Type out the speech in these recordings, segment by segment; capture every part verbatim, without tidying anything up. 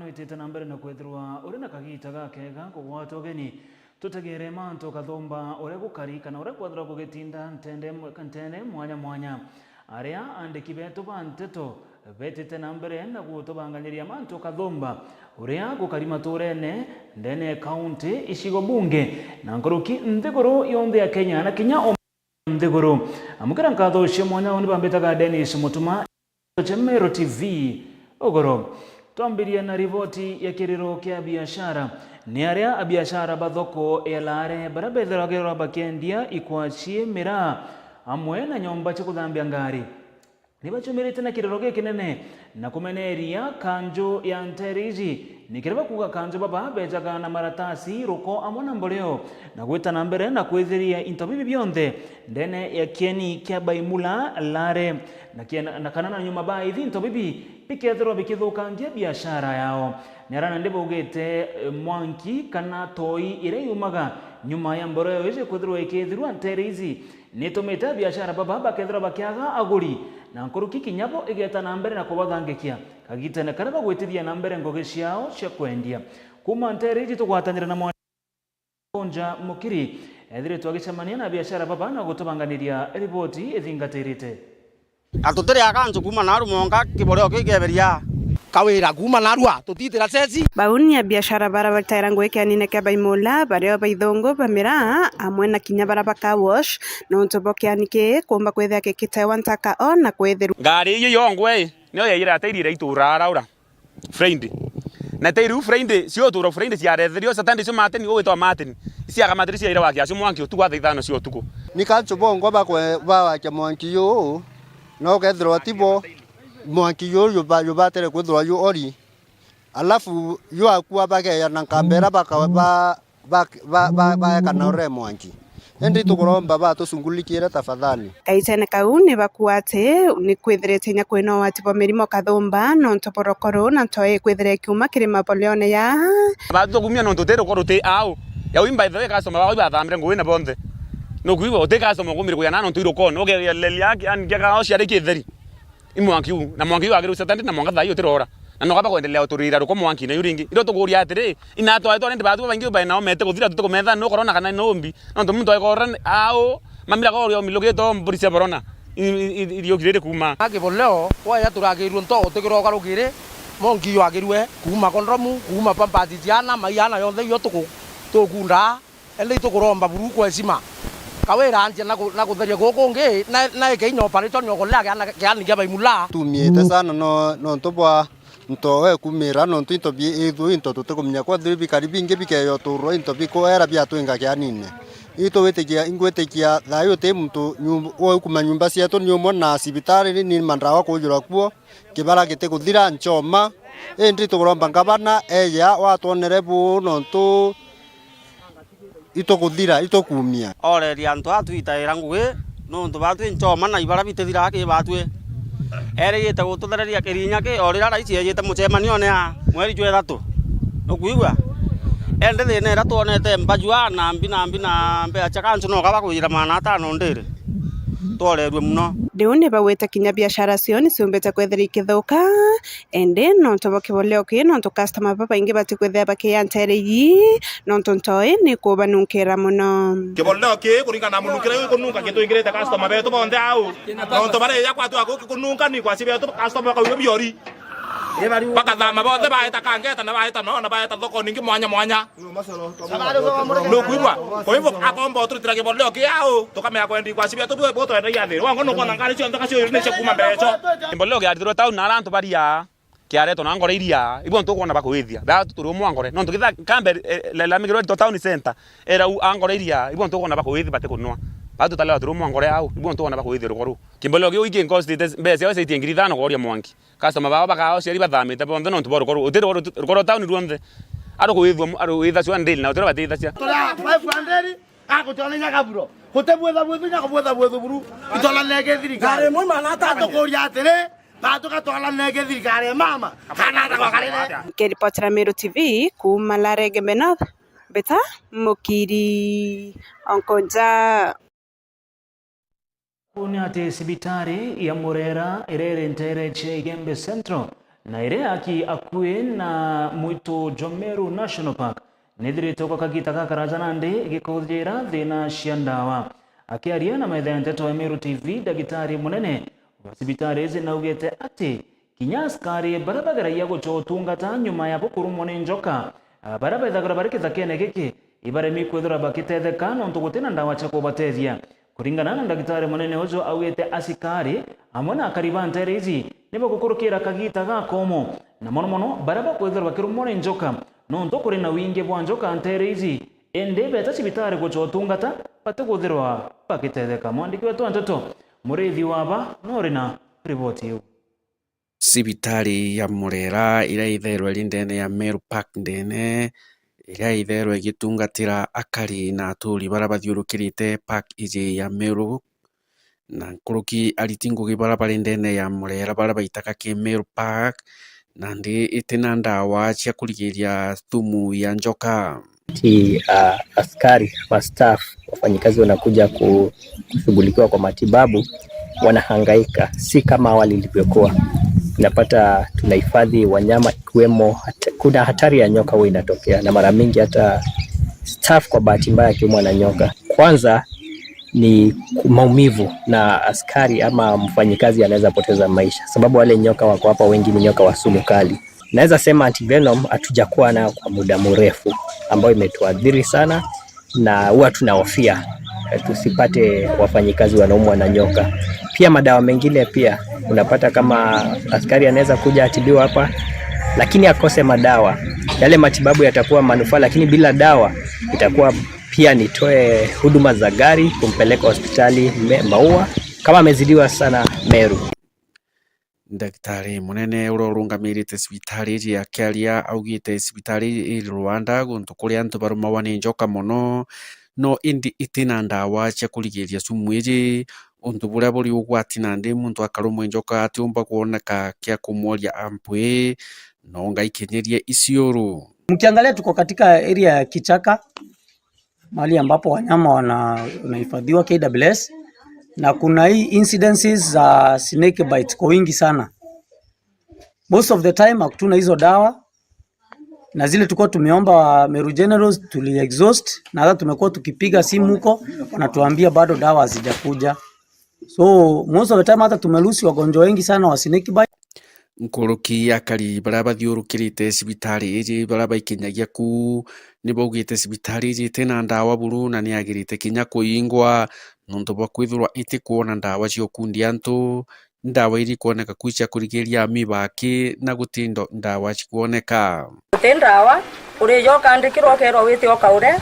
Itite na mbere na kwithirwa uri na kagiita gakega kugwata ugeni. Tutegere mantu kathumba uria gukari kana uria kwethirwa gugitinda ntende mwe-, ntende mwanya mwanya. Aria andiki betu ba nteto betite na mbere na gutubanganiria mantu kathumba uria gukari maturene, ndene ya kaunti, icigo bunge, na nkuruki nthiguru yonthe ya Kenya na kinya o nthiguru. Amukira nkatho cia mwanya uu ni bambitaga Dennis Mutuma, cha Meru T V, ugoro. Twambirie na riboti ya kiriro kia biashara. Ni aria abiashara ba thoko ya Lare baria bethiragirwa bakiendia ikwa cie miraa amwe na nyomba cia kuthambia ngari ni bacumirite na kiriro gikinene na kumeneria kanju ya ntere iji. Ni kiria bakuuga kanju baba bejaga na maratasi, ruko amwe na mboreo na gwita na mbere na kwithiria into bibi bionthe ndene ya kieni kia Baimula Lare na kiena-, na kana na nyuma ba ithi into bibi bikethirwa bikithukangia biashara yao. Ni aria nandi baugite, eh, mwanki kana toi iria yumaga nyuma ya mboreo iji kwithirwa ikithirua ntere iji nitumite abiashara baba bakethirwa bakiaga aguri, na nkuruki kinya bo igeta na mbere na kubathangikia kagitene karia bagwitithia na mbere ngugi ciao cia kwendia. Kuuma ntere iji tugwatanire na mwana Konja Mukiri, ethiritwe agicemania na abiashara baba na gutubanganiria riboti ithingatirite. Na tutiri akanju kuuma naru mwanka kiboreo kiu kieberia. Kawira kuuma narua, tutitira ceci. Bau ni abiashara bara bataira ngugi kianine kia Baimula, bario baithungu ba miraa, amwe na kinya bara ba car wash, nontu bo kiani ki kuumba kwithia gikitewa ntaka o na kwithirwa. Ngari iyo yongwe, nio yaiyira atairi ira ituura araura. Friday. Na tairi u Friday, cio utuura Friday ciaretherio, Saturday cio Martin, ugwitwa Martin. Ciaga Martin ciaira wakia cio mwanki utuku wa thaa ithano cia utuku. Ni kanju bongwa bakwe-, bawakia mwanki juu, na ukethirwa tibo, mwanki juu juba-, jubatire kwithirwa ju ori. Alafu ju akua bakeya na nkambera baka-, ba-, ba-, ba-, ba-, baeka na ure mwanki. Indi tukuromba batucungulikire tafadhali. Kaitene kau ni bakua ati ni kwithirite inya kwina ugwati bwa mirimo kathumba, nontu bwa rukoro na ntoi ikwithira ikiuma kiri maboleone ya. Batu tukumia nontu ti rukoro ti au. Yau, by the way, customer bao ibathambire ngugi na bonthe. Nukwigua uti customer ukumire kuya na nontu irukone. Ugeria lelia yake, yani, kia kao ciari kitheri. I mwanki u, na mwanki u agirwe Saturday na mwanka thaa ii utirora. Na noka bakwendelea uturira ruko mwanki na yu ringi. Iro tukuria atiri, ina atwae twari ndi bathu baingi bae nao mete kuthira, tutikumetha no korona kana no mbi. Nontu muntu aikora au, mamira korio milugito mburi cia borona. I, i, i, iriukirire kuuma. Akiboleo, waya turagirwe nto utigira ugarukire, mwanki u agirwe, kuuma kondomu, kuuma pampers ciana, mai ana yonthe iyo tuku-, tukunda. Indi itukuromba buru kwa heshima. Kawira anjia na ku-, na kutheria guku kungi, na, na eke inya operation ya ukolea kiana, kiani kia Baimula. Tumiite sana no, nontu bwa nto we kumira, nontu into bi-, ithu into tutikumenya kwa thiri bikari bingi bikeyoturwa into bikuera biatwinga kianine. Itu witikia, ingwitikia thayu uti muntu nyum-, we kuma nyumba cietu ni umwe na cibitari ni mandawa kujura kuo, kibara gitikuthira nchoma. Indi tukuromba ngavana eja watwonere buu nontu itukuthira, itukumia. Oreria antu aa twitaira ngugi, nontu batwi nchoma na ibara bitithiraga ki batwi. Erigite gututhereria kirinya ki, o riria raisi ejite mucemanione a mweri jwa ithatu. Nukwigua? Indi thina iria twonete mbaju aa na mbi na mbi na mbea cia kancu no kaba kwijira magana atano ndiri. Tworerue muno. Riu ni bagwite kinya biashara cio ni ciumbite kwithira ikithuka, Indi nontu bwa kiboleo ki, nontu customer babaingi batikwithira bakiya ntere iji, nontu ntoi ni kubanunkira mono. Kiboleo ki kuringana na munukire yu kununka gitwingirite customer betu bonthe au. Nontu bareja kwatwa guki kununka ni kwaci betu customer bakauga biori. Bakathama bonthe baeta Kangeta na baeta no na baeta thoko ningi mwanya mwanya. Nukwigua? Kwa hivyo, akomba uturutira kiboleo kiao, tukamenya kwendia kwa cibia tu butwendagia thiri. Wango nukwona ngari cionthe kacio ni cia kuma mbeco. Kiboleo kiaritirwe town na ara antu baria, kiaretwo na ngore iria, ibo ntukwona bakwithia. Ba turi umwe ngore. Nontu kitha kambe, eh, la, la migiro to town center. Era u angore iria, ibo ntukwona bakwithia batikunwa. Ba tutalewa turi umwe ngore au, ibo ntukwona bakwithia rukoru. Kiboleo kiu iki ngostite mbeca ciao ciaitie ngiri ithano koria mwanki. Customer bao bakaao ciari bathamite bonthe nontu bwa rukoro. Uti rukoro, rukoro town ruonthe. Arukwithwa mu-, arukwitha cua ndili na utira batithacia. Turi five hundred, agutiona inya kaburo. Guti bwitha bwithu inya kubwitha bwithu buru. Itona nege thirikari. Ngari imwe magana atano. Atukuria atiri, batuka twala nege thirikari ya mama. Kana ata kwa karire. Nkiripotera Meru T V kuuma Larege North, Beta Mukiri Onkonja. Ni ati cibitari ya Murera irere ntere cia Igembe Central na iria yaki akui na mwitu jwa Meru National Park, nithirite kwa kagita gakaraja nandi igikuthira thina cia ndawa. Akiaria na metha ya nteto ya Meru T V, ndagitari munene wa cibitari ici naugite ati kinya askari baria bageragia gucwa utungata nyuma ya bo kurumwa ni njoka, ah, baria bethagirwa bari kithakene giki, ibaremi kwithirwa bakitetheka nontu gutina ndawa cia kubatethia. Kuringana na ndagitari munene uju, augite asikari amwe na akari ba nteere iji ni bagukurukira kagita gakomo, na mono mono baria bakwithirwa bakirumwa ni njoka, nontu kuri na wingi bwa njoka nteere iji, indi beeta cibitari gucwa utungata batiguthirwa bakitetheka. Mwandiki wetu wa nteto, Muriithi Waba, nuri na riboti iu. Cibitari ya Murera iria ithairwe iri ndene ya Meru Park ndene, iria ithairwe igitungatira akari na aturi baria bathiurukirite park iji ya Meru, na nkuruki ariti ngugi baria bari ndene ya Murera baria baitaga ki Meru Park, nandi itina ndawa cia kurigiria thumu ya njoka. Ti, ah, askari ama staff, wafanyikazi wanakuja ku-, kushughulikiwa kwa matibabu, wanahangaika, si kama awali ilivyokuwa. Unapata tunahifadhi wanyama ikiwemo hat-, kuna hatari ya nyoka huwa inatokea, na mara mingi hata staff kwa bahati mbaya akiumwa na nyoka, kwanza ni maumivu, na askari ama mfanyikazi anaweza poteza maisha, sababu wale nyoka wako hapa wengi ni nyoka wa sumu kali. Naweza sema antivenom hatujakuwa nayo kwa muda mrefu, ambayo imetuathiri sana, na huwa tunahofia, eh, tusipate wafanyikazi wanaumwa na nyoka. Pia madawa mengine pia, unapata kama askari anaweza kuja atibiwa hapa, lakini akose madawa. Yale matibabu yatakuwa manufaa, lakini bila dawa itakuwa pia nitoe huduma za gari kumpeleka hospitali Me-, Maua, kama amezidiwa sana Meru. Ndagitari munene uria urungamirite cibitari iji akiaria augite cibitari iji iri Rwanda, guntu kuria antu barumagwa ni njoka mono, no indi itina ndawa cia kurigiria sumu iji, untu buria buri ugwati nandi muntu akarumwa i njoka atiumba kwoneka kia kumworia ampwi, no ngakinyirie iciuru. Mkiangalia tuko katika area ya kichaka, mahali ambapo wanyama wana-, wanahifadhiwa K W S, na kuna hii incidences za snake bite kwa wingi sana. Most of the time hatuna hizo dawa, na zile tulikuwa tumeomba Meru Generals tuli exhaust, na hata tumekuwa tukipiga simu huko, wanatuambia bado dawa hazijakuja. So most of the time hata tumelusi wagonjwa wengi sana wa snake bite. Nkuruki akari baria bathiurukirite cibitari iji baria baikinyagia ku, ni baugite cibitari iji itina ndawa buru na ni yagirite kinya kuingwa nontu bwa kwithirwa itikwona ndawa cia ukundia antu, ndawa iria ikwoneka ku cia kurigiria amiba aki na guti ndo-, ndawa cikwoneka. Guti ndawa, urija ukandikirwa ukerwa wite ukaure,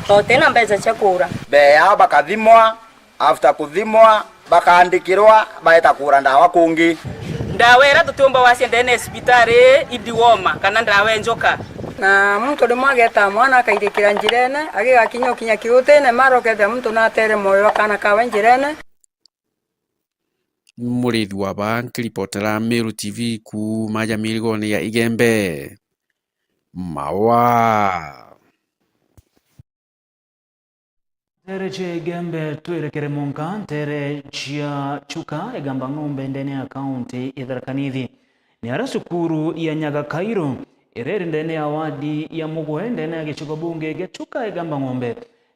na utina mbeca cia kuura. Mbee yao bakathimwa, after kuthimwa, bakaandikirwa baeta kuura ndawa kungi. Ndawa iria tutiumba wacia ndene ya cibitari ii, i dewormer kana ndawa ya njoka. Na muntu rimwe ageta mwana akairikira njirene, agigakinya ukinya kiutine, mara ukethira muntu natere mwoyo wa kaana kawe njirene. Muriithi wa baa nkiripotera Meru T V kuuma ja mirigone ya Igembe. Mawa. Nteere cia Igembe twerekere monka nteere cia Chuka Igamba Ng'ombe ndene ya kaunti ya Tharaka Nithi. Ni aria cukuru ya Nyaga Kairu iria iri ndene ya wadi ya Mugwe ndene ya gicigo bunge gia Chuka Igamba Ng'ombe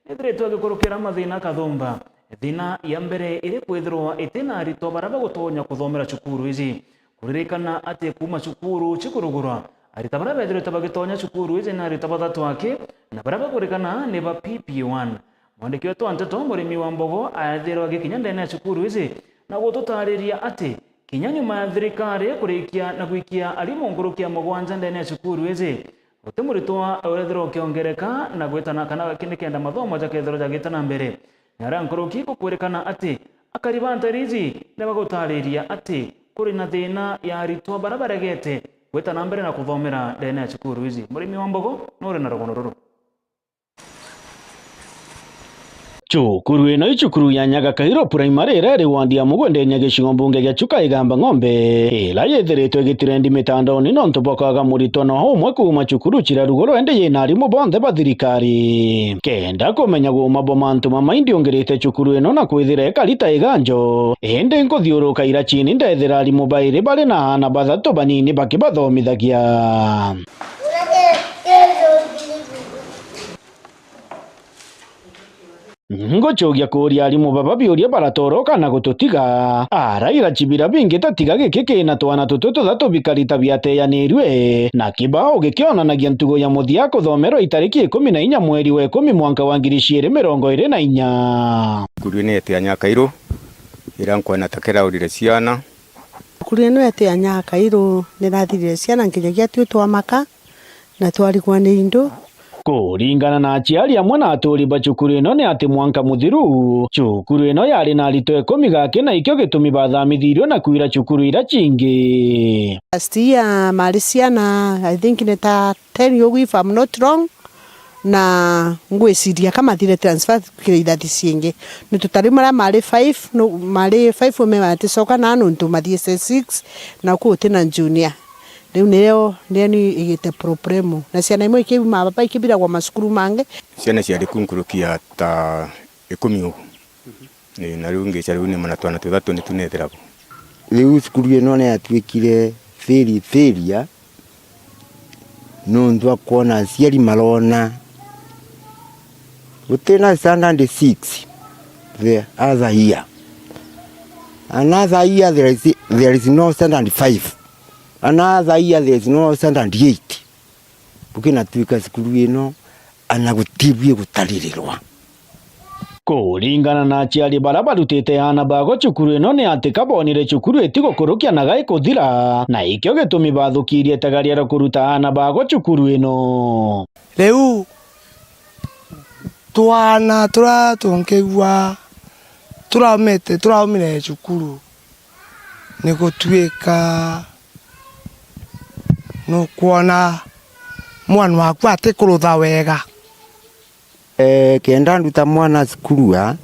nithiritwe gikurukira mathina kathumba. Thina ya mbere iri kwithirwa itina aritwa baria bagutonya kuthomera cukuru iji. Kuririkana ati kuuma cukuru cikurugurwa, arita baria bethirite bagitonya cukuru iji ni arita bathatu aki, na baria bakurikana ni ba P P one. Mwandiki wetu wa nteto, Murimi wa Mbogo, aethirwe agikinya ndene ya cukuru iji na gututariria ati kinya nyuma ya thirikari kurikia na gwikia arimu nkuruki ya mugwanja ndene ya cukuru iji, guti muritwa urethirwa ukiongereka na gwitana kana nikenda mathomo jakethirwa jagita na mbere. Na aria nkuruki gukwirikana ati akari ba nteere iji ni bagutariria ati kuri na thina ya aritwa baria baregete gwita na mbere na kuthomera ndene ya cukuru iji. Murimi wa Mbogo nuri na rugono ruru. Cukuru ino i cukuru ya Nyagakairo Primary iria iri wandi ya Mugwendenia gicigo mbunge gia Chuka Igamba Ng'ombe, iria yithiritwe igitrendi mitandaoni nontu bwa kwaga muritwa no umwe kuuma cukuru cira ruguru indi yina arimu bonthe ba thirikari. Kenda kumenya guuma bwa mantu mamai ndiungirite cukuru ino na kwithira ikari ta iganjo, indi nkuthiuruka ira chini ndethira arimu bairi bari na aana bathatu banini bakibathomithagia. Ngucugia kuuria arimu baba biuria baratoroka na gututiga. Araira Chibira bingi ta tiga giki kina twana tutu tuthatu bikari ta biateyanirue, na kibao gikionanagia ntugo ya muthia kuthomerwa itariki ikumi na inya mweri wa ikumi mwanka wa ngiri ciiri mirongo iri na inya. Cukuru ni yetu ya Nyakairu, ira nkwona ta kiraurire ciana. Cukuru ino yetu ya Nyakairu nirathirire ciana nginyagia tui twamaka. Na twarigwa ni indu. Kuringana na aciari amwe na aturi ba cukuru ino ni ati mwanka muthiru, cukuru ino yari na aritwa ikumi gaki na ikio gitumi bathamithirio na kwira cukuru ira cingi. Last year mari ciana, I think ni ta ten ugu if I'm not wrong, na ngwiciria ka mathire transfer kiri ithathi cingi. Ni tutari maria mari five, no, mari five ume baticoka na nontu mathii S S six, na ku uti na junior. Riu niyo, niyo ni igite problem. Na ciana imwe ikiuma baba ikibiragwa macukuru mangi. Ciana ciari ku nkuruki ya ta ikumi ugu. Ii, na riu ngica riu ni mana twana tuthatu ni tunethira bu. Riu cukuru ino ni yatuikire fail failure nontu wa kwona aciari marona gutina standard six the other year. Another year there is, there is no standard five. Another year there is no standard eight. Bukinatuika cukuru ino, ana gutibui gutaririrwa. Kuringana na aciari baria barutite aana bago cukuru ino, ni ati ka bonire cukuru itigukurukia na ga ikuthira, na ikio gitumi bathukirie itagaria ria kuruta aana bago cukuru ino. Riu twana turia tungigua turaumite, turaumire cukuru, ni gutuika nukwona mwana waku atikurutha wega. Ee, kenda nduta mwana cukuru aa,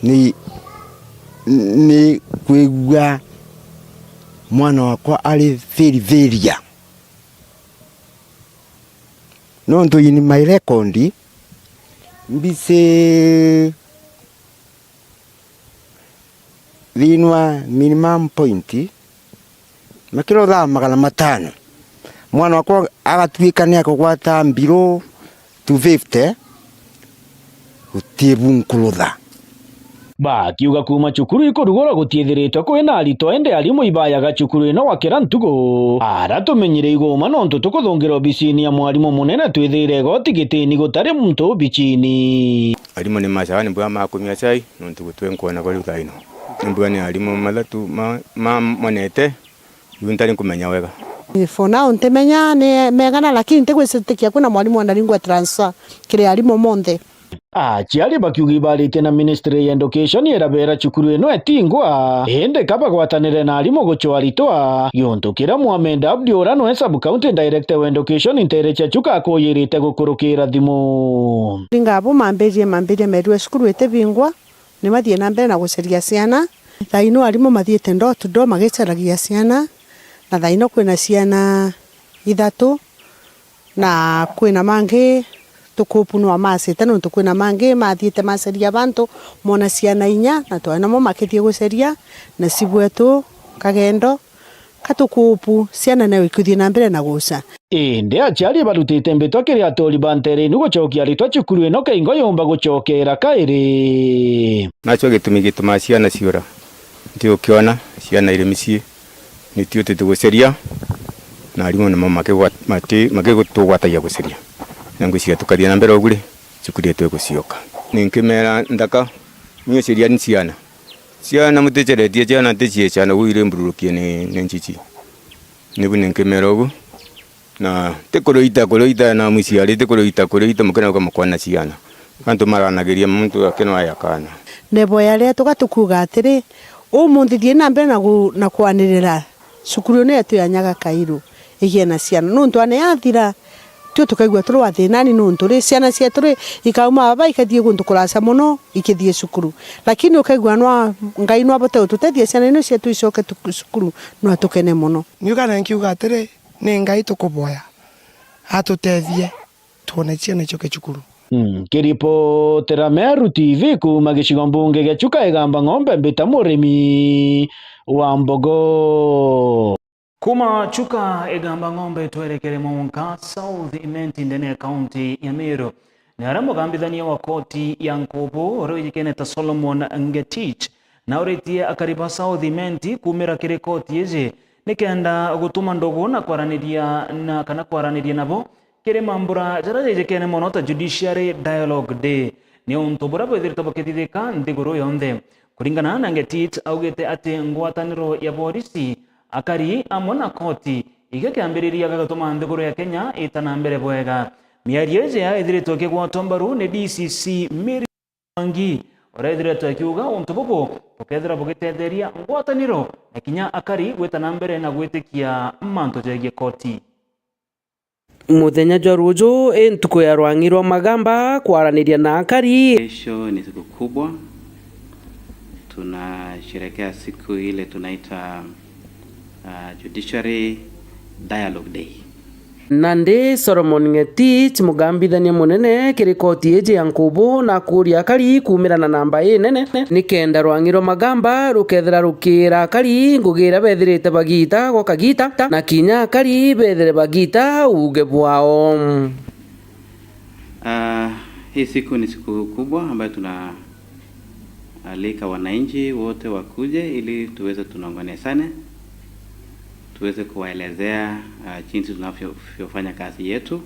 ni, ni kwigua mwana wakwa ari fail failure. Nontu in my record, mbisi thiini wa minimum point, makirothaa magana matano. Mwana wakwa agatuika ni akugwata below two fifty, gutibu nkurutha. Bakiuga kuuma cukuru ikurugurwa gutiithiritwe kwina aritwa, indi arimu ibayaga cukuru ino wa kira ntugu. Ara tumenyire iguma nontu tukuthungira obisini ya mwarimu munene, twithiire igoti gitini gutari muntu ubicini. Arimu ni macaga ni bwa makumia cai, nontu gutwe nkwona bari uthaino. Ni bwa ni arimu mathatu ma, ma monete, riu ntari nkumenya wega. For now ntimenya ni megana, lakini ntigwicitikia kwina mwarimu anaringwa transfer kiri arimu monthe. Aciari bakiuga ibaritie na Ministry ya Education irabera cukuru ino itingwa, indi ka bagwatanire na arimu gucwa aritwa, giuntu kiria Mohamed Abdi uria nwe Sub County Director wa Education ntere cia Chuka akuyirite gukurukira thimu. Ringa abo mambirie, mambirie merue cukuru itibingwa, ni mathie na mbere na guceria ciana. Thaino arimu mathiite door to door magicaragia ciana, na thaino kwina ciana ithatu, na kwina mangi tukupu nwa macite, nontu kwina mangi mathiite maceria bantu, mona ciana inya, na twae namo makithie guceria, na cibwetu kagendo, ka tukupu ciana nayo ikuthie na mbere na guca. Indi aciari barutite mbitwa kiri aturi ba ntere inu gucokia aritwa cukuru ino kaingo yumba gucokera kairi. Nacio gitumi gitumaa ciana ciura, nti ukiona ciana iri micii, nitio tutiguceria, na arimu nimo makigwa-, mati-, makigutugwatagia guceria. Na ngwiciria tukathie na mbere ugu ri, cukuru yetu igucioka. Ninkimera nthaka, ni uceria ni ciana. Ciana muticeretie, ciana ticiecana, uu iri mbururukie ni, ni ncici. Nibu ninkimera ugu. Na ti kuruita, kuruita na muciari, ti kuruita, kuruita, mukenauka mukona ciana. Antu maranagiria muntu akinwaya kana. Nebo ya riria tuga tukuuga atiri, umunthi thii na mbere na gu-, na kwanirira cukuru ino yetu ya Nyaga Kairu igie na ciana. Nontu ane yathira, Tio tukaigua turi wathinani nuntu ri ciana cietu ri ikauma baba ikathii guntu kuraca mono ikithii cukuru. Lakini ukaigua nwa Ngai nwabote gututethia ciana ino cietu icoke tu-, cukuru, nwa tukene mono. Niuga na nkiuga atiri, ni Ngai tukuboya atutethie twone ciana icoke cukuru. Mm, kiripotera Meru T V kuuma gicigo mbunge gia Chuka Igamba Ng'ombe, mbita murimi wa mbogo. Kuuma Chuka Igamba Ng'ombe twerekere Mwanka South Imenti ndene ya kaunti ya Meru. Ni aria mugambithania wa koti ya Nkubu uria wijikene ta Solomon Ngetich nauritie akari ba South Imenti kuumira kiri koti iji nikenda gutuma ndugu na kwaraniria na, kana kwaraniria nabo kiri mambura jaria jijikene mono ta Judiciary Dialogue Day, ni untu buria bwithiritwe bukithithika nthiguru yonthe. Kuringana na Ngetich, augite ati ngwataniro ya borisi, akari amwe na koti ikio kiambiriria gia gutuma nthiguru ya Kenya ita na mbere bwega. Miario iji yethiritwe ikigwatwa mbaru ni D C C Mary Mwangi, uria ethiritwe akiuga untu bubu bukethira bugitetheria ngwataniro na kinya akari gwita na mbere na gwitikia mantu jegie koti. Muthenya jwa ruju i ntuku ya rwang'i rwa magamba kwaraniria na akari. Kesho ni siku kubwa. Tunasherehekea siku ile tunaita, ah, Judiciary Dialogue Day. Nandi Solomon Ngetich, mugambithania munene kiri koti iji ya Nkubu, na akuuria akari kuumira na namba inene, nikenda rwang'i rwa magamba rukethira rukiira akari ngugi iria bethirite bagiita gwa kagiita, na kinya akari bethire bagiita uuge bwao. Ah, hii siku ni siku kubwa ambayo tunaalika wananchi wote wakuje ili tuweze tunongonesane, tuweze kuwaelezea, ah, jinsi tunavyofanya kazi yetu,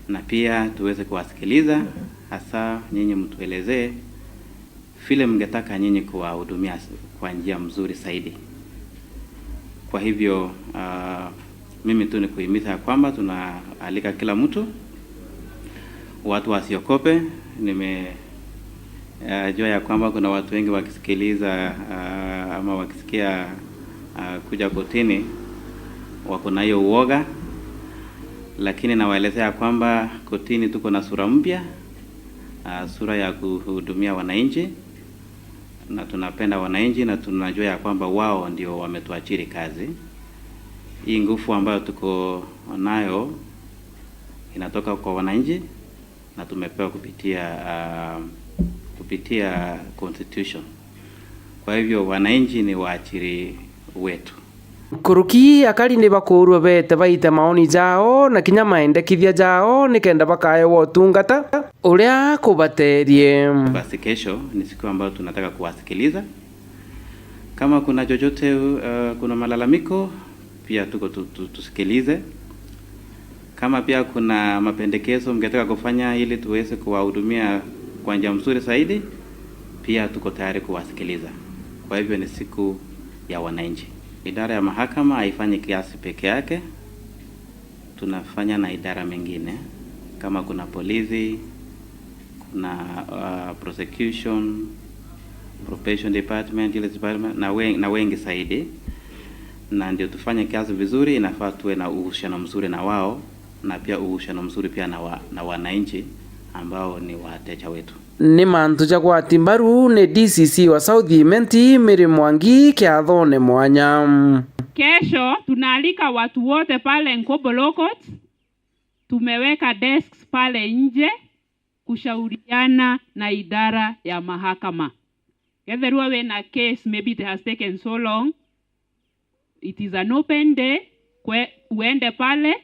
na pia tuweze kuwasikiliza, hasa nyinyi mtuelezee vile mngetaka nyinyi kuwahudumia s-, kwa njia mzuri zaidi. Kwa hivyo, ah, mimi tu ni kuhimiza ya kwamba tunaalika kila mtu, watu wasiogope. Nime, ah, jua ya kwamba kuna watu wengi wakisikiliza, ah, ama wakisikia, ah, kuja kotini, wako na hiyo uoga, lakini nawaelezea ya kwamba kotini tuko na sura mpya, ah, sura ya kuhudumia wananchi, na tunapenda wananchi na tunajua ya kwamba wao ndio wametuajiri kazi. Hii nguvu ambayo tuko nayo inatoka kwa wananchi na tumepewa kupitia, ah, kupitia constitution. Kwa hivyo wananchi ni waajiri wetu. Nkuruki akari ni bakuurua beete baite maoni jao na kinya maendekithia jao nikenda bakaewa utungata uria kubateerie. Basi kesho ni siku ambayo tunataka kuwasikiliza. Kama kuna chochote, uh, kuna malalamiko, pia tuko tu-, tu-, tusikilize. Kama pia kuna mapendekezo mngetaka kufanya ili tuweze kuwahudumia kwa njia mzuri zaidi, pia tuko tayari kuwasikiliza. Kwa hivyo ni siku ya wananchi. Idara ya mahakama haifanyi kiasi peke yake, tunafanya na idara mengine. Kama kuna polisi, kuna, uh, prosecution, probation department, justice department, na wen-, na wengi zaidi. Na ndio tufanye kazi vizuri, inafaa tuwe na uhusiano mzuri na wao, na pia uhusiano mzuri pia na wa-, na wananchi ambao ni wateja wetu. Ni mantu ja gwati mbaru ni D C C wa South Imenti, Mary Mwangi, kiathone mwanya. Kesho tunaalika watu wote pale Nkobo Law Court. Tumeweka desks pale nje kushauriana na idara ya mahakama. Kethirwa wina case, maybe it has taken so long, it is an open day. Kwe-, uende pale,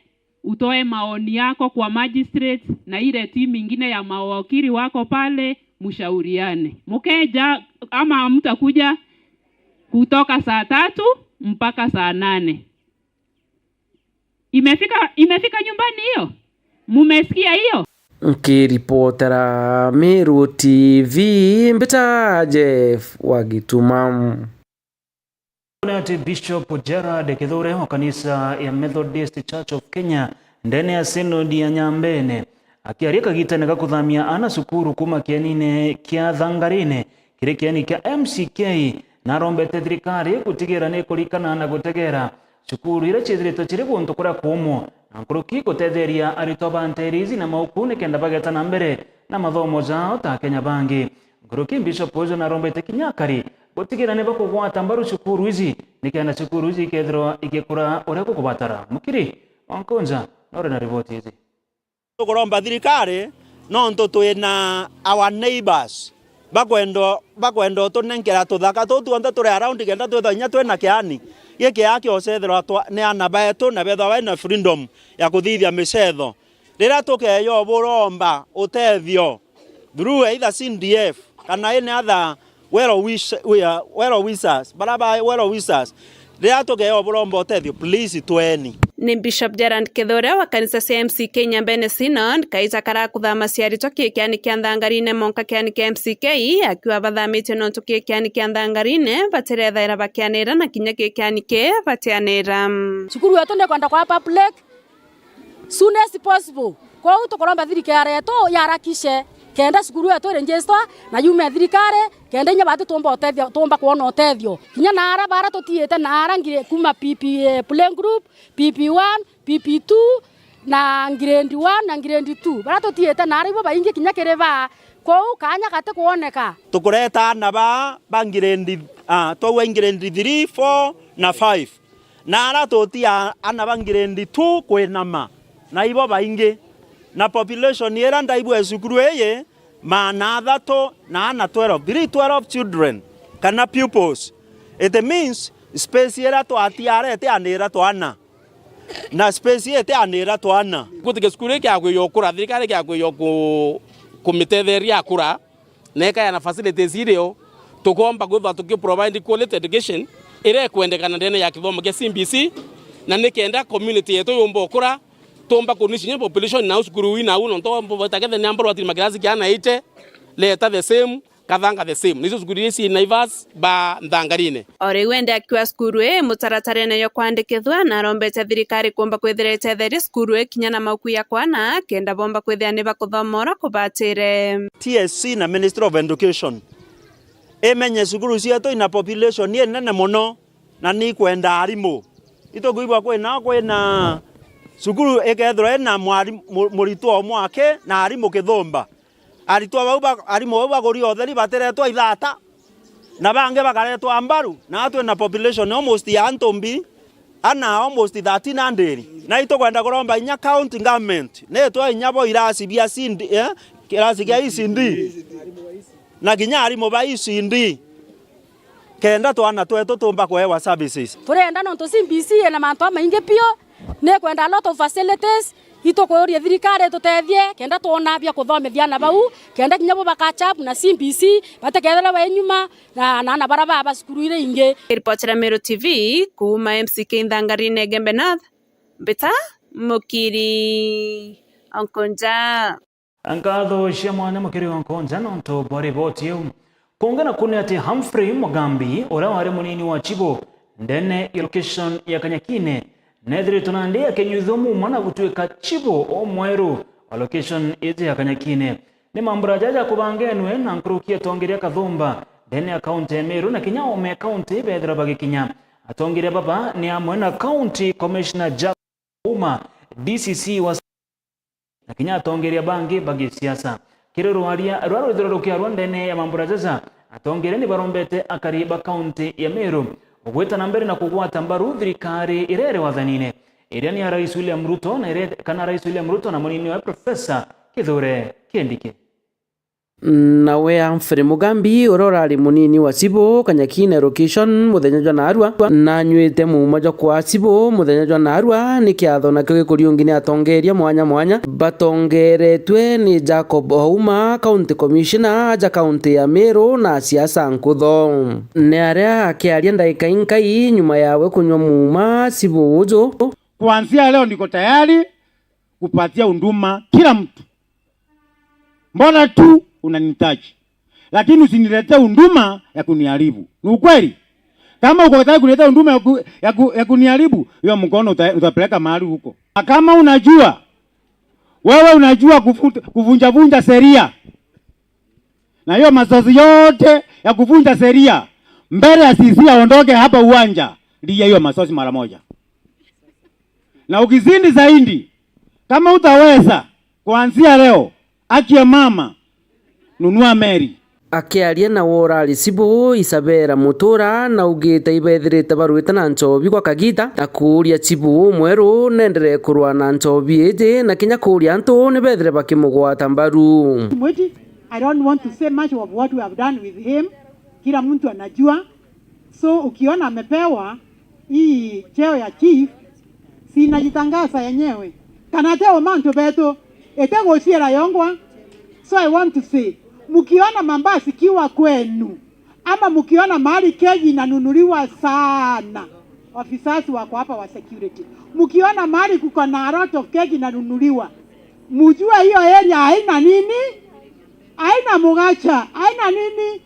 utoe maoni yako kwa magistrate na ile timu ingine ya mawakili wako pale, mshauriane. Mkeja ama mtakuja kutoka saa tatu mpaka saa nane. Imefika, imefika nyumbani hiyo? Mumesikia hiyo? Nkiripotera Meru T V, mbita Jeff wa Gituma. Ni ati Bishop Gerard Kithure wa kanisa ya Methodist Church of Kenya ndene ya Synod ya Nyambene akiaria kagitene ga kuthamia ana cukuru kuma kienine kia Thangarine kiri kieni kia M C K, na arombete thirikari gutigira ni kurikana na gutegera cukuru iria ciithiritwe ciri guntu kuria kuumu na nkuruki gutetheria aritwa ba nteere ici na mauku nikenda bageta na mbere na mathomo jao ta Akenya bangi. Nkuruki Bishop uju narombete kinya akari gutigira ni bakugwata mbaru cukuru ici nikenda cukuru ici ikethirwa igikura uria gukubatara. Mukiri wa Nkunja nori na riboti iji. Tukuromba thirikari, nontu twina our neighbours bakwenda, bakwenda utunenkera tuthaka tuu tuonthe turi around, kenda twithwa inya twina kiani gikiaa kiocethirwa twa, ni ana betu, na bethwa baina freedom ya kuthithia micetho. Riria tukeeja uburomba utethio through either C D F kana any other well wish-, we are well wishers, bara ba well wishers, riria tukeeja uburomba utethio, please tweni. Ni Bishop Gerald Kithure wa kanisa cia M C K Nyambene Synod kaija karakuthama ciaritwa ki kiani kia Nthangarine monka kiani kia M C K, akiuga bathamitie nontu ki kiani kia Nthangarine batirethaira bakianira na kinya ki kiani ki batianira. Cukuru yetu ni kwenda kwa public, soon as possible. Kwou tukuromba thirikari yetu yarakishe kenda cukuru yetu iregister na yume thirikari, kenda inya bati tumba utethio, tumba kwona utethio. Kinya naara bara tutiite naara ngire kuma P P, eh, playgroup, P P one, P P two, na grade one na grade two. Bara tutiite naara ibo baingi kinya kiri baa. Kwou kanya gati kwoneka. Tukureta ana ba, ba grade, ah, twaua grade three, four na five. Na ara tutia ana ba grade two kwinama, na ibo baingi. Na population ira ndaigua cukuru iji, maana athatu na ana twelve, three twelve children kana pupils. It means space ira twatiara itianira twana. Na space itianira twana. Gutike cukuru ikiakwija ukura, thirikari ikiakwija ku-, kumitetheria akura. Na ikaeana facilities irio, tukomba kwithwa tuki provide quality education iria ikwendekana ndene ya kithomo kia C B C, na nikenda community yetu yumba ukura, tumba kunishi nya population nau cukuru ii nau, nontu womba wita kethe ni ambaro atirima kirasi kia ana eighty, Leta the same, Kathanga the same. Nicio cukuru iria cii Naivas ba Nthangarine. O riu ende akiuga cukuru ii mutaratarene yo kwandikithua, na arombete thirikari kumba kwithira itetheria cukuru ii kinya na mauku ya kwana, kenda bomba kwithira ni bakuthoma uria kubatire. T S C na Ministry of Education imenye cukuru cietu ina population inene mono, na ni ikwenda arimu. Itukwigua kwina, kwina cukuru ikethirwa ina mwarimu, mu-, muritwa umwe aki na arimu kithumba. Aritwa bau ba, arimu bau baguri utheri batiretwa ithata, na bangi bakaretwa mbaru, na twina population almost ya antu mbi, ana almost thirteen hundred. Na itukwenda kuromba inya county government, nitwe inya bo irasi bia C D, eh, kirasi kia E C D, na kinya arimu ba E C D, kenda twana twetu tumba kuewa services. Turenda nontu C B C ina mantu amaingi piu, ni kwenda a lot of facilities, itukuuria thirikari itutethie, kenda twona bia kuthomithia ana bau, kenda kinya bo ba catch up na C B C, batikethirwe bai nyuma na, na ana bara baa ba cukuru iria ingi. Ripoti ya Meru T V kuuma M C K Nthangarine Igembe North, Mbita Mukiri Onkonja. Nkatho cia mwanya Mukiri wa Nkonja nontu bwa riboti iu. Kungi naku ni ati Humphrey Mugambi, uria wari munini wa Chibo ndene ya location ya Kanyakine, neethiritwe nandi akinyuithua muuma na gutuika Chibo umweru wa location iji ya Kanyakine. Ni mambura jaja jakubangenwe na nkuruki atongeria Kathumba ndene ya kaunti ya Meru na kinya ome ya kaunti beethirwa bagikinya. Atongeria baba ni amwe na County Commissioner Jack Uma, D C C wa na kinya atongeria bangi ba gisiasa. Kiri rwaria ruria rwithirwa rukiarwa ndene ya mambura jaja, atongeria ni barombete akari ba kaunti ya Meru ugwita na mbere na kugwata mbaru thirikari iria iri wathanine, iria ni ya Rais William Ruto na iria, kana Rais William Ruto na munini wa Professor Kithure Kindiki. Nawe Humphrey Mugambi, uria urari munini wa Chibo Kanyakine location muthenya jwa naarua, nanyuite muuma jwa kwa Chibo muthenya jwa naarua, ni kiatho nakio gikuriungi ni atongeria mwanya mwanya batongeretwe ni Jacob Ouma, County Commissioner ja kaunti ya Meru na siasa nkutho. Ni aria akiaria ndaika inkai nyuma yawe kunywa muuma Chibo uju. Kuanzia leo niko tayari kupatia huduma kila mtu. Mbona tu unanihitaji? Lakini usiniletee huduma ya kuniharibu. Ni ukweli? Kama uko tayari kuniletea huduma ya ku-, ya ku-, ya kuniharibu, hiyo mkono uta-, utapeleka mahali huko. Na kama unajua, wewe unajua kufu-, kuvunja vunja sheria, na hiyo masosi yote ya kuvunja sheria, mbele ya C C aondoke hapa uwanja, ndio hiyo masosi mara moja. Na ukizidi zaidi, kama utaweza, kuanzia leo, akia mama, nunua meli. Akiaria nawe urari Chibu Isabella Mutura, naugite ibethirite barwite na nchobi gwa kagita, na kuuria Chibu umweru nenderee kurwa na nchobi iji, na kinya kuuria antu nibethire bakimugwata mbaru. Mwiti, I don't want to say much of what we have done with him. Kila mtu anajua. So ukiona amepewa hii cheo ya chief, si inajitangaza yenyewe. Kana teo mantu betu, ete guciara yongwa. So I want to say, mkiona mabasi kiwa kwenu, ama mkiona mahali keki inanunuliwa sana, officers wako hapa wa security, mkiona mahali kuko na a lot of keki inanunuliwa, mjue hiyo area haina nini, haina mugacha, haina nini.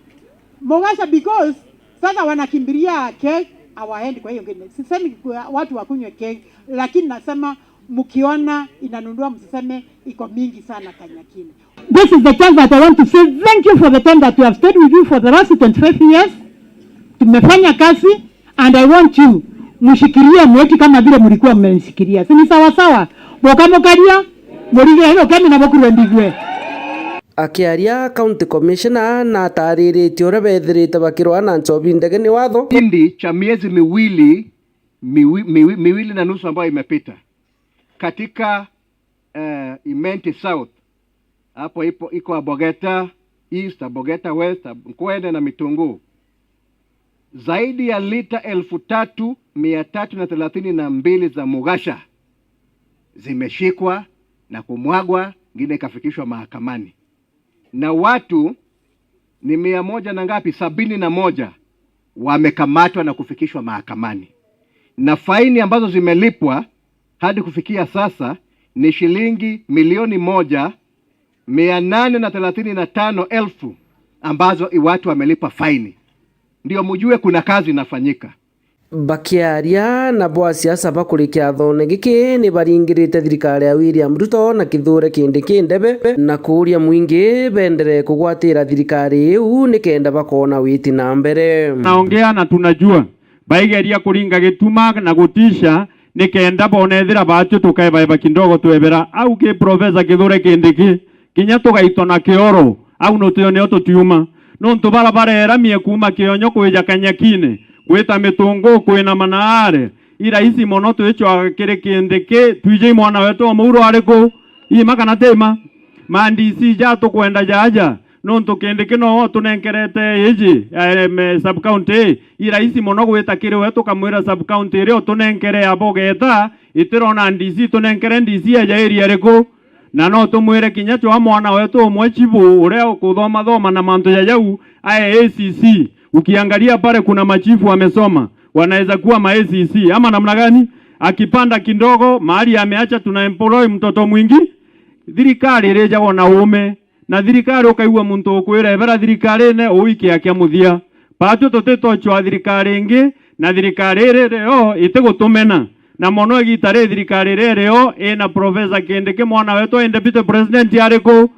Mogasha, because sasa wanakimbilia keg, hawaendi kwa hiyo ngine. Sisemi kwa watu wakunywe keg, lakini nasema mkiona inanunua, msiseme iko mingi sana Kanyakine. This is the chance that I want to say thank you for the time that we have stayed with you for the last twenty-five years. Tumefanya kazi and I want you mshikilie Mweti kama vile mlikuwa mmenishikilia. Si ni sawa sawa? Bokamukaria, murigire ukemi na bokurwe ndigwe. Akiaria, County Commissioner nataariritie uria beethirite bakirwaa na nchobi ndege ni watho. Kipindi cha miezi miwili, miwi, miwi, miwili na nusu ambayo imepita katika eh, Imenti South, hapo ipo, iko Abogeta East, Abogeta West, Ab- Nkwene na Mitunguu, zaidi ya lita elfu tatu mia tatu na thelathini na mbili za mugasha zimeshikwa na kumwagwa, ngine ikafikishwa mahakamani, na watu ni mia moja na ngapi, sabini na moja wamekamatwa na kufikishwa mahakamani, na faini ambazo zimelipwa hadi kufikia sasa ni shilingi milioni moja mia nane na thelathini na tano elfu ambazo i- watu wamelipa faini. Ndio mjue kuna kazi inafanyika. Bakiaria nabo asiasa bakuri kiathone giki ni baringirite thirikari ya William Ruto na Kithure Kindiki ndebe na kuuria mwingi bendere kugwatira thirikari iu nikenda bakona witi na mbere. Naongea na tunajua baigeria kuringa gituma na gutisha nikenda bonethira batio tukaebaeba kidogo twebera au ki Professor Kithure Kindiki. Kinya tugaitwa na kioro, au nutio nio tutiuma. Nuntu bara bareeramie kuuma Kionyo kwija Kanyakine, gwita Mitungu, kwina Manaare, i raisi mono twicwaga kiri Kindiki, twije i mwana wetu o Mwaura ari ku? Ima kana ti ima? Ma D C ja tukwenda jaja, nuntu Kindiki nowe utunenkerete iji, em, sub county ii, i raisi mono gwita kiri we tukamwira sub county iria utunenkere ya Bogeta itirona D C, tunenkere D C aja area iriku? Na no tumwire kinya cwa mwana wetu umwe Chibu uria ukuthomathoma na mantu ja jau ae A C C. Ukiangalia pale kuna machifu wamesoma, wanaweza kuwa ma A C C ama namna gani? Akipanda kidogo mahali ameacha tuna employ mtoto mwingi. Thirikari irijagwa na uume, na thirikari ukaigua muntu ukwira ebera thirikarine uikia kia muthia. Batwi tutitocwa thirikari ingi, na thirikari iri rio itigutumena. Na mono igita ri thirikari iri rio ina Professor Kindiki mwana wetu ai deputy president ariku?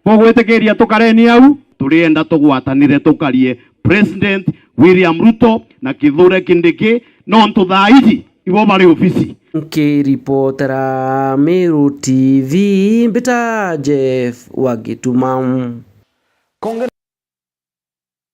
Bugwitikiria tukareni au? Turienda tugwatanire tukarie President William Ruto na Kithure Kindiki, nontu thaa iji ibo bari ofisi. Nkiripotera Meru T V, mbita Jeff wa Gituma. Kongera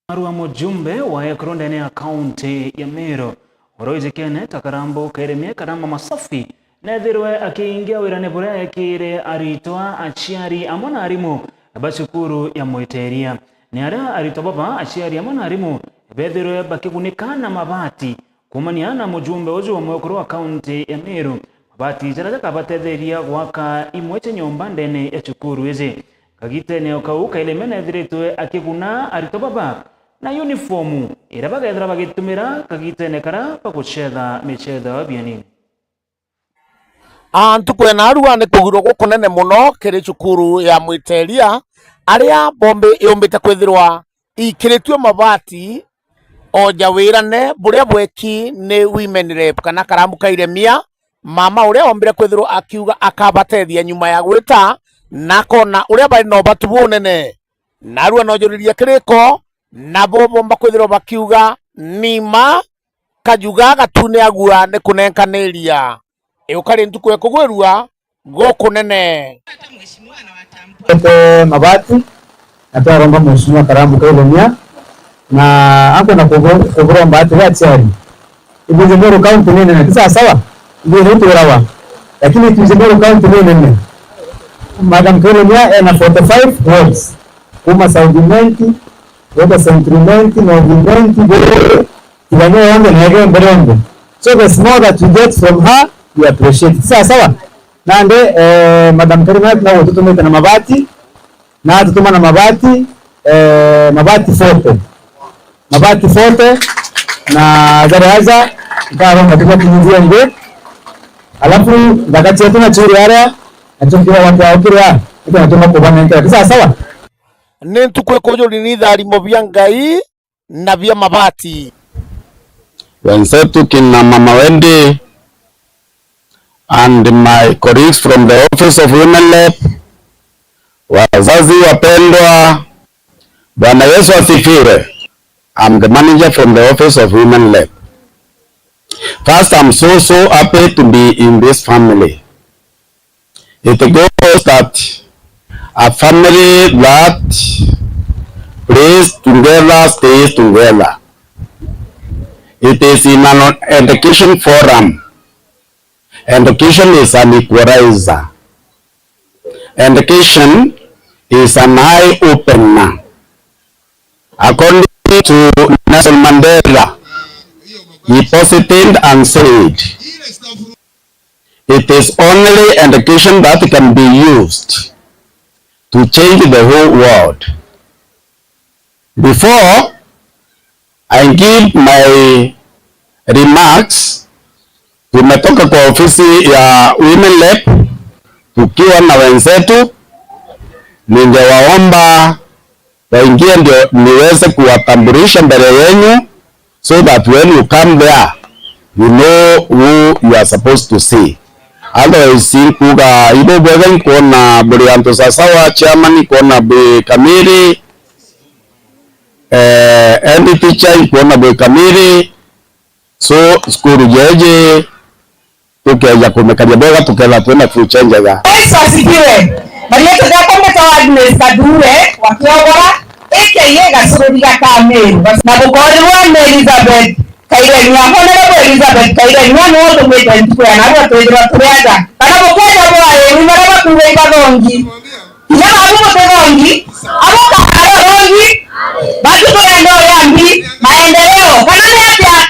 Arua mujumbe wa ekuru ndene ya kaunti ya Meru, uria wijikene ta Karambu Kairemia Karamba Masafi, neethirwe akiingia wirane buria eekire aritwa, aciari amwe na arimu ba cukuru ya Mwiteria. Ni aria aritwa baba, aciari amwe na arimu beethirwe bakigunika na mabati kuumania na mujumbe uju wa mwekuru wa kaunti ya Meru, mabati jaria jakabatetheria gwaka imwe cia nyomba ndene ya cukuru iji. Kagitene o kau, Kairemia neethiritwe akiguna aritwa baba na uniform iria bageethira bagitumira kagitene karia bagucetha micetho ya bianini. A, ntuku ya naarua ni kugirwa gukunene mono kiri cukuru ya Mwiteria, aria bombi yumbite kwithirwa iikiritue mabati o ja wirane buria bweki ni women rep kana Karambu Kairemia, mama uria ombire kwithirwa akiuga akabatethia nyuma ya gwita na akona uria bari na ubatu bunene. Naarua noojuriria kiriko, nabo boomba kwithirwa bakiuga, "Ni mma, kajuga gatune agua ni kunenkaniria." yukari ntuku ya kugwirua gukunene. Ete mabati, na twaromba Mheshimiwa Karamu Kairemia, na akwenda kubu-, kuburomba atiri aciari. Ithuĩ Meru County ni nene, ti sawa sawa? Ithuĩ ni twirawa. Lakini ithuĩ Meru County ni nene. Madam Kairemia ena forty-five wards. Kuma South Imenti, Greater Central Imenti, North Imenti, Buru, Tigania yonthe na Igembe rionthe. So the small that we get from her, we appreciate. Ti sawa sawa? Nandi, eh, Madam Kairemia no gututumite na mabati, na atutuma na mabati, eh, mabati forty. Mabati forty, na jari aja, nkaromba tugakinyithia ngi. Alafu, nthaka cietu na churi aria, nacio nkiuga watu wao kiria, ndio natuma kubanenkera. Ti sawa sawa? Ni ntuku ikujuri ni itharimo bia Ngai na bia mabati. Wenzetu kina Mama Wendy and my colleagues from the Office of Women Rep, wazazi wapendwa, Bwana Yesu asifiwe. I'm the manager from the Office of Women Rep. First, I'm so, so happy to be in this family. It goes that a family that plays together stays together. It is in an education forum. Education is an equalizer. Education is an eye opener. According to Nelson Mandela, he posited and said, it is only education that can be used to change the whole world. Before I give my remarks, tumetoka kwa ofisi ya Women Rep tukiwa na wenzetu. Ningewaomba waingie ndio niweze kuwatambulisha mbele yenu, so that when you come there, you know who you are supposed to see. Otherwise, nkuuga ibo bwega, nkuona buri antu sasawa, chairman, nkuona bwi kamili, eh, head teacher, nkuona bwi kamili. So, cukuru jeje, tukeja kumikaria bwega, tukethira twina future njega. Yesu asifiwe. Marietwa jakwa mbitagwa Agnes Kathue wa Kiogora, A K A Gacururi ga Kameru, na bukorirwa ni Elizabeth Kairemia. Honorable Elizabeth Kairemia niwe utumite ntuku ya narua twithirwa turi aja. Kana bukeja bwairi, maria bakuuga ibathongi. Kinya babu butithongi, abo kathongi, batu turenda uria mbi, maendeleo, kana ni atia?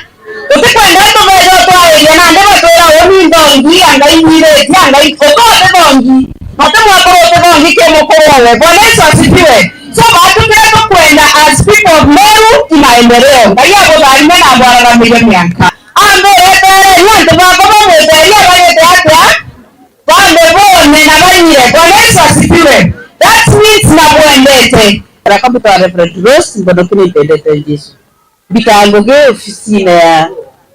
Tutikwenda tubeja twariria nandi batwira uni nthongi, anga ingwiritie, anga uko utithongi, matu mwakuru utithongi ki mukuru owe. Bwana Yesu asifiwe. So batu turia tukwenda as people of Meru i maendeleo. Ngai abutharime na abwararamirie miaka. Ambe etere, ni antu bakwa bamweteria bagite atia? Bambe bone na banyire. Bwana Yesu asifiwe. That means na bwendete. Raka mbitwa Reverend Rose, mbonoki ni mpendete Jesu. Mbikaa ngugi ofisine ya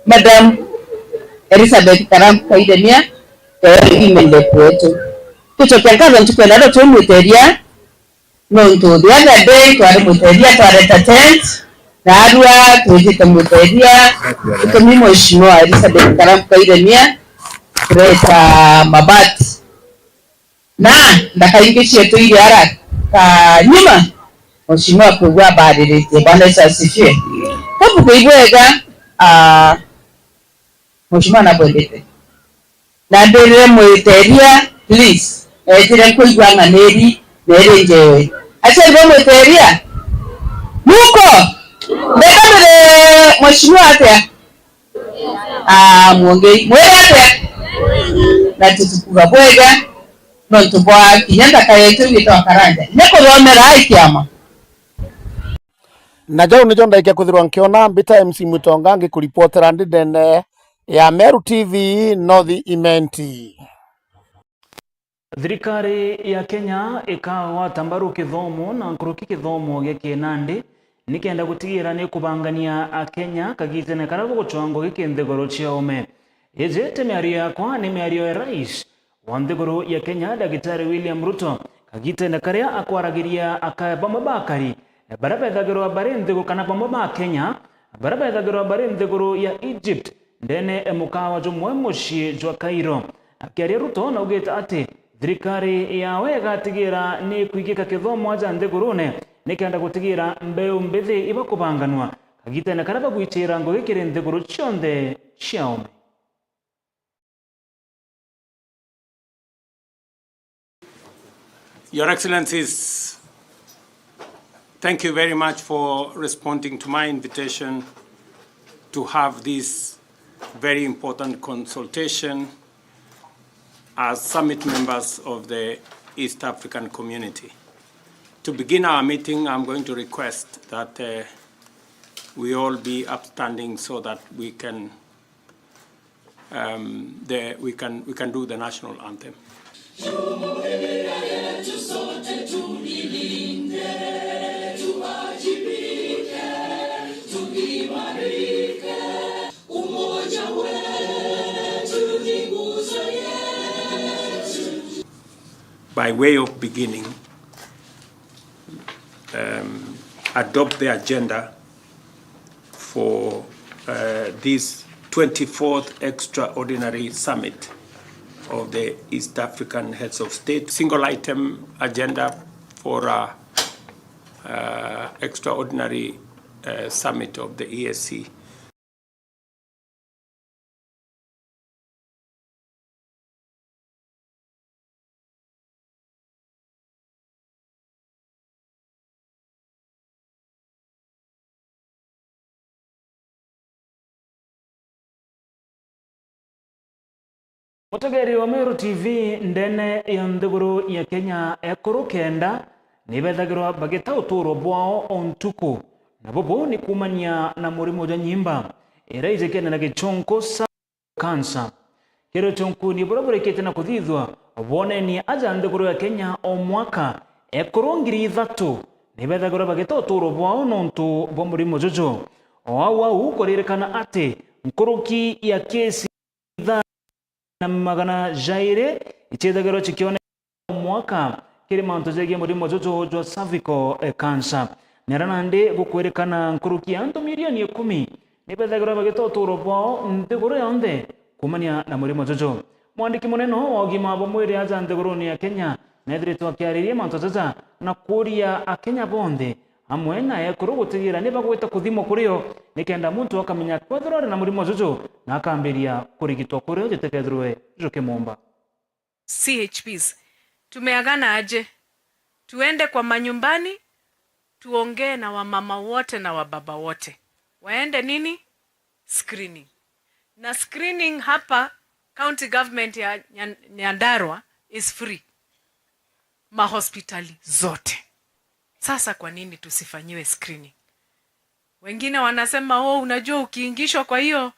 Madam Elizabeth Karambu Kairemia, eh, women rep wetu. Tucokia nkatho ntuku ya leo twimwiteria, nontu the other day twari mwiteria, twareta tent, na arua twijite mwiteria, gitumi Mheshimiwa Elizabeth Karambu Kairemia kureta mabati. Na ndakaingi cietu iri ara ka nyuma, Mheshimiwa kwigua abariritie. Bwana Yesu asifiwe. Kabuge ibwega, ah, Mheshimiwa nabwendete. Na ndwirire mwiteria, please. Etire nkwigua ng'aniri, neri njewe. Aciari ba mwiteria, muko? Ndeka mbere Mheshimiwa atia? Ah, mwongei. Mwire atia? Na tutukuga bwega, nontu bwa kinya nthaka yetu igitwa Karanja. Ni kuthomera ai kiama. Na jau nijo ndaikia kwithirwa nkiona mbita M C Mutonga ngikuripotera ndi ndene ya Meru T V North Imenti. Thirikari ya Kenya ikagwata mbaru kithomo na nkuruki kithomo gia Kinandi nikenda gutigira ni kubangania Akenya kagitene karia gugucwangwa giki nthiguru cia ume. Iji ti miario yakwa, ni miario ya Rais wa nthiguru ya Kenya, Dagitari William Ruto, kagitene karia akwaragiria akaya bamwe ba akari baria bethagirwa bari nthiguru kana bamwe ba Akenya baria bethagirwa bari nthiguru ya Egypt, ndene e mukawa jumwe mucii jwa Cairo. Akiaria, Ruto naugite ati thirikari yawe igatigira ni kwigika kithomo aja nthigurune nikenda gutigira mbeu mbithi ibakubanganwa kagitene karia bagwichira ngugi kiri nthiguru cionthe cia ome. Your Excellencies, thank you very much for responding to my invitation to have this very important consultation as summit members of the East African Community. To begin our meeting, I'm going to request that, uh, we all be upstanding so that we can, um, the, we can, we can do the national anthem. By way of beginning, um, adopt the agenda for, uh, this twenty-fourth Extraordinary Summit of the East African Heads of State. Single item agenda for, uh, uh, Extraordinary, uh, Summit of the E A C. Mutegeri wa Meru T V, ndene ya nthiguru ya Kenya, ekuru kenda nibethagirwa bagita uturo bwao o ntuku, na bubu ni kuumania na murimo jwa nyimba iria ijikene na gichunku sa cancer. Kiri uchunkuni buria burikite na kuthithwa, bwonenie aja nthiguru ya Kenya o mwaka, ekuru ngiri ithatu nibethagirwa bagita uturo bwao nontu bwa murimo juju. O au au, kuririkana ati nkuruki ya kesi ithano na magana jairi ichithagirwa chikioneka o mwaka kiri mantu jegie murimo juju jwa cervical, eh, cancer. Nera nandi gukwirikana nkuruki ya antu milioni ikumi nibethagirwa bagita uturo bwao nthiguru yonthe kuumania na murimo juju. Mwandiki munene wa ugima bwa mwiri aja nthiguruni ya Kenya neethiritwe akiariria mantu jaja na kuuria Akenya bonthe amwe na ekuru gutigira ni bagwita kuthimwa kuri o, nikenda muntu akamenya kwethirwa ari na murimo juju na akambiria kurigitwa kuri o jutikethirwe jukimumba. C H Ps, tumeagana aje? Tuende kwa manyumbani, tuongee na wamama wote na wababa wote. Waende nini? Screening. Na screening hapa county government ya Nyan-, Nyandarua is free. Mahospitali zote. Sasa kwa nini tusifanyiwe screening? Wengine wanasema, "Oh, unajua ukiingishwa kwa hiyo,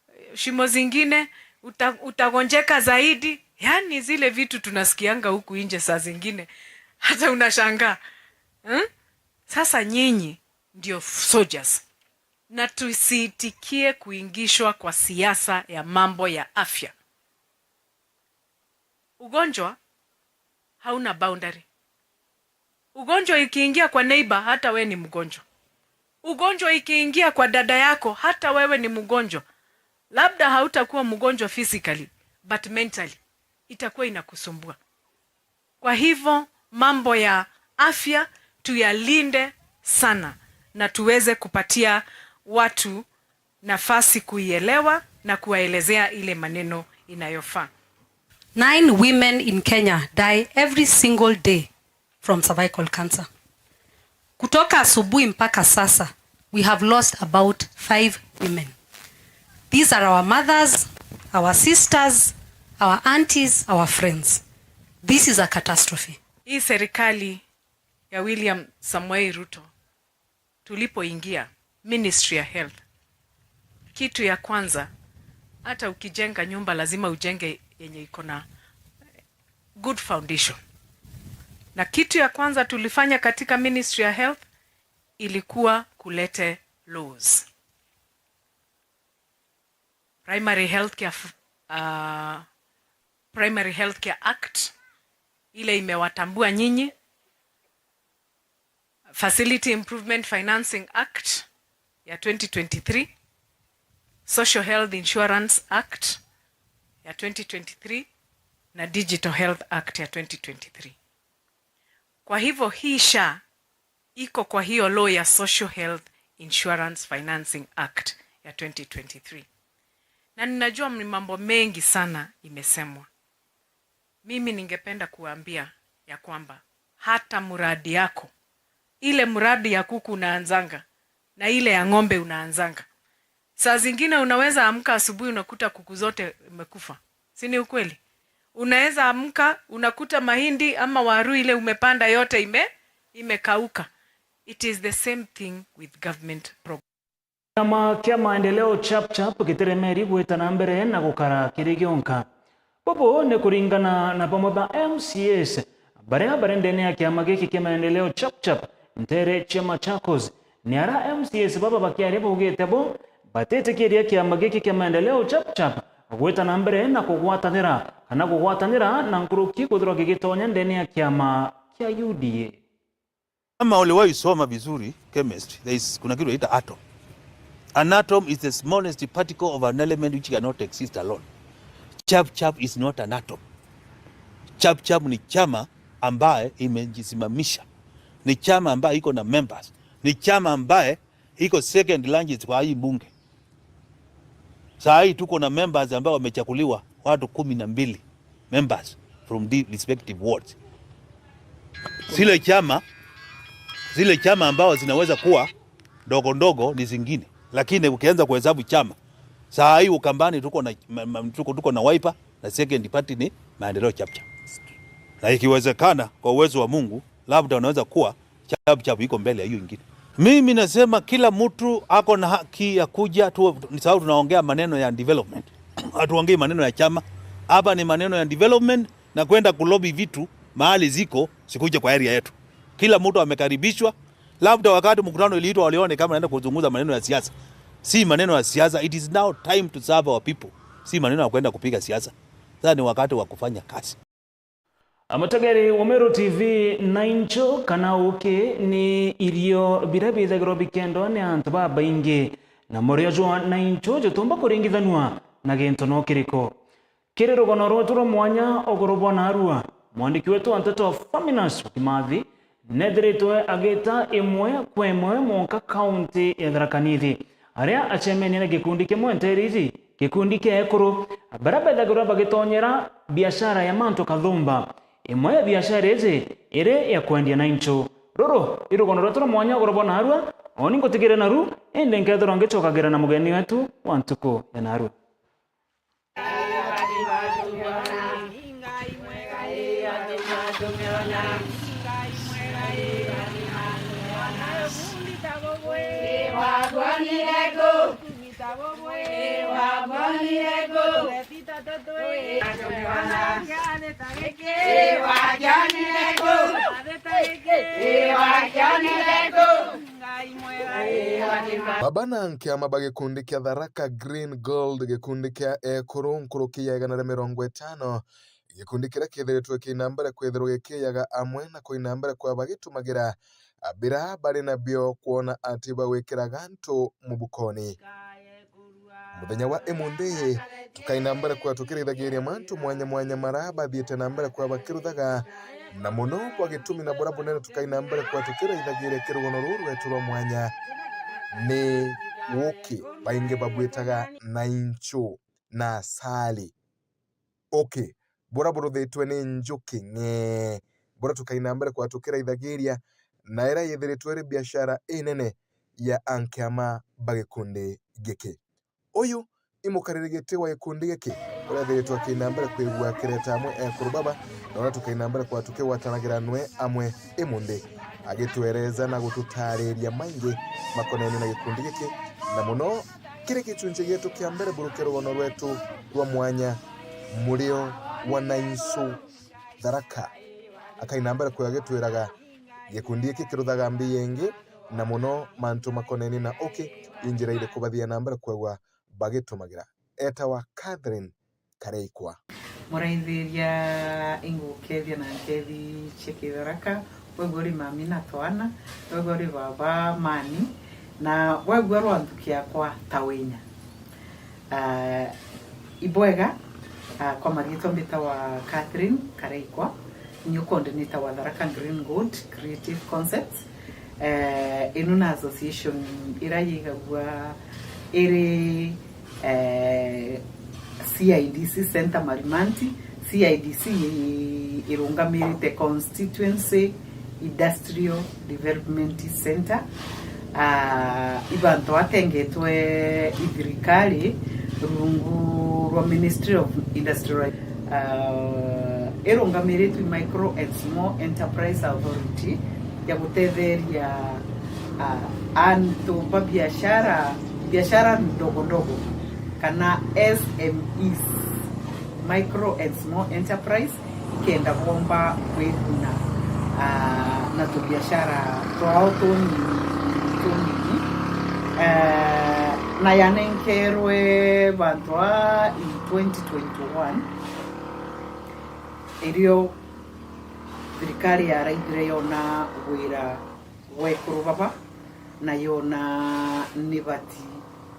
eh, shimo zingine, uta-, utagonjeka zaidi." Yaani zile vitu tunasikianga huku nje saa zingine, hata unashangaa. Hmm? Sasa nyinyi ndio soldiers. Na tusiitikie kuingishwa kwa siasa ya mambo ya afya. Ugonjwa hauna boundary. Ugonjwa ikiingia kwa neighbor, hata we ni mgonjwa. Ugonjwa ikiingia kwa dada yako, hata wewe ni mgonjwa. Labda hautakuwa mgonjwa physically, but mentally itakuwa inakusumbua. Kwa hivyo, mambo ya afya tuyalinde sana na tuweze kupatia watu nafasi kuielewa na kuwaelezea ile maneno inayofaa. Nine women in Kenya die every single day from cervical cancer. Kutoka asubuhi mpaka sasa, we have lost about five women. These are our mothers, our sisters, our aunties, our friends. This is a catastrophe. Hii serikali ya William Samoei Ruto tulipoingia Ministry ya Health, kitu ya kwanza, hata ukijenga nyumba lazima ujenge yenye iko na good foundation. Na kitu ya kwanza tulifanya katika Ministry ya Health ilikuwa kulete laws. Primary Healthcare f-, uh, Primary Healthcare Act, ile imewatambua nyinyi, Facility Improvement Financing Act ya twenty twenty-three, Social Health Insurance Act ya twenty twenty-three, na Digital Health Act ya twenty twenty-three. Kwa hivyo hii SHA iko kwa hiyo law ya Social Health Insurance Financing Act ya twenty twenty-three. Na ninajua ni mambo mengi sana imesemwa. Mimi ningependa kuambia ya kwamba hata mradi yako, ile mradi ya kuku unaanzanga na ile ya ng'ombe unaanzanga, saa zingine unaweza amka asubuhi unakuta kuku zote imekufa, si ni ukweli? Unaweza amka unakuta mahindi ama waru ile umepanda yote ime imekauka. It is the same thing with government program. Kiama kia Maendeleo Chap Chap gitiremeri gwita na mbere na gukara kiri gionka. Bubu ni kuringana na bamwe ba M C As baria bari ndene ya kiama giki kia Maendeleo Chap Chap ntere cia Machakos. Ni ara M C As baba bakiaria baugite bo batitikiria kiama giki kia Maendeleo Chap Chap gwita na mbere na kugwatanira kana kugwatanira na nkuruki kwithirwa gigitonya ndene ya kiama kia U D A. Kama uliwahi soma vizuri chemistry, there is, kuna kitu inaitwa atom. An atom is the smallest particle of an element which cannot exist alone. Chap Chap is not an atom. Chap Chap ni chama ambaye imejisimamisha. Ni chama ambaye iko na members. Ni chama ambaye iko second largest kwa hii bunge. Saa hii tuko na members ambao wamechaguliwa, watu kumi na mbili members from the respective wards. Zile chama, zile chama ambao zinaweza kuwa ndogo ndogo ni zingine, lakini ukianza kuhesabu chama, saa hii Ukambani tuko na, ma- ma- tuko, tuko na Wiper na second party ni Maendeleo Chap Chap, na ikiwezekana, kwa uwezo wa Mungu, labda unaweza kuwa Chap Chap iko mbele ya hiyo ingine. Mimi nasema kila mtu ako na haki ya kuja tu, ni sababu tunaongea maneno ya development. Hatuongei maneno ya chama. Hapa ni maneno ya development na kwenda kulobi vitu mahali ziko, sikuje kwa area yetu. Kila mtu amekaribishwa. Labda wakati mkutano iliitwa, walione kama naenda kuzungumza maneno ya siasa. Si maneno ya siasa. It is now time to serve our people. Si maneno ya kwenda kupiga siasa. Sasa ni wakati wa kufanya kazi. Amutegeri wa Meru T V, na incho kana uki ni irio biria bithagirwa bikendwa ni antu babaingi, na murio jwa na incho jutumba kuringithanua na gintu no kiriku. Kiri rugono rwetu rwa mwanya uguru bwa narua, mwandiki wetu wa nteto Faminas Kimathi nethiritwe agita imwe kwa imwe mwanka kaunti ya Tharaka Nithi, aria acemenie na gikundi kimwe nteere iji, gikundi kia ekuru, baria bethagirwa bagitonyera biashara ya mantu kathumba. Imwe ya biashara iji iri ya kwendia na inchu. Ruru i rugono rwetu rwa mwanya uguru bwa narua, oni ngutigire naru, indi nkethirwa ngicokagira na mugeni wetu wa ntuku ya narua. Baba na nkiama ba gikundi kia Tharaka Green Gold, gikundi kia ekuru nkuruki ya igana ria mirongo itano, gikundi kiria kithiritwe kiina mbere kwithirwa gikiiyaga amwe na kuina mbere kwa bagitumagira bira bari nabio kwona ati bagwikiraga antu mubukoni. Muthenya wa imunthi, tukaina mbere kwa tukirithagiria mantu mwanya mwanya mara bathiite na mbere kwa bakiruthaga, na muno kwa gitumi na bura bunene tukaina mbere kwa tukirithagiria kirugono ruu rwetu rwa mwanya ni uki, baingi babwitaga na inchu na asali. Uki bura buruthitwe ni njuki ng'ee, bura tukaina mbere kwa tukirithagiria, na iria yithiritwe iri biashara inene ya ankiama ba gikundi giki. Uyu i mukariri giti wa gikundi giki, uria ethiritwe akiina mbere kwigua akireta amwe ekuru baba, na uria tukaina mbere kwa tukigwatanagira nwe amwe imunthi, agitwereza na gututariria maingi makonenie na gikundi giki, na muno kiri gicunci gietu kia mbere buruke rugono rwetu rwa mwanya, murio wa Nainsu Tharaka. Akaina mbere kwigua agitwiraga gikundi giki kiruthaga mbi yengi, na muno mantu makonenie na uki, i njira iriku bathia na mbere kwigua bagitumagira. Etawa Catherine Kareikwa. Muraithiria ingukethia na nkethi cia Kitharaka, wegua uri mami na twana, wegua uri baba mani, na wegua rwantu kiakwa ta winya. Ah, ibwega, Ah, kwa mariitwa mbitawa Catherine Kareikwa, ni coordinator wa Tharaka Green Gold Creative Concepts. Eh, ino na association ira yigagua iri, eh, C I D C Center Marimanti. C I D C i-, irungamirite Constituency Industrial Development Center. Ah, ibantu atengetwe i thirikari rungu rwa Ministry of Industrial, ah, irungamiritwe Micro and Small Enterprise Authority ya gutetheria, ah, antu ba biashara, biashara ndogo ndogo kana S M Es, Micro and Small Enterprise, ikenda bomba kwiguna, ah, na tubiashara twao tunini, tunini. Eh, na yanenkerwe bantu aa in twenty twenty-one, irio thirikari yaraithire yona wira bwa ekuru baba, na yona ni bati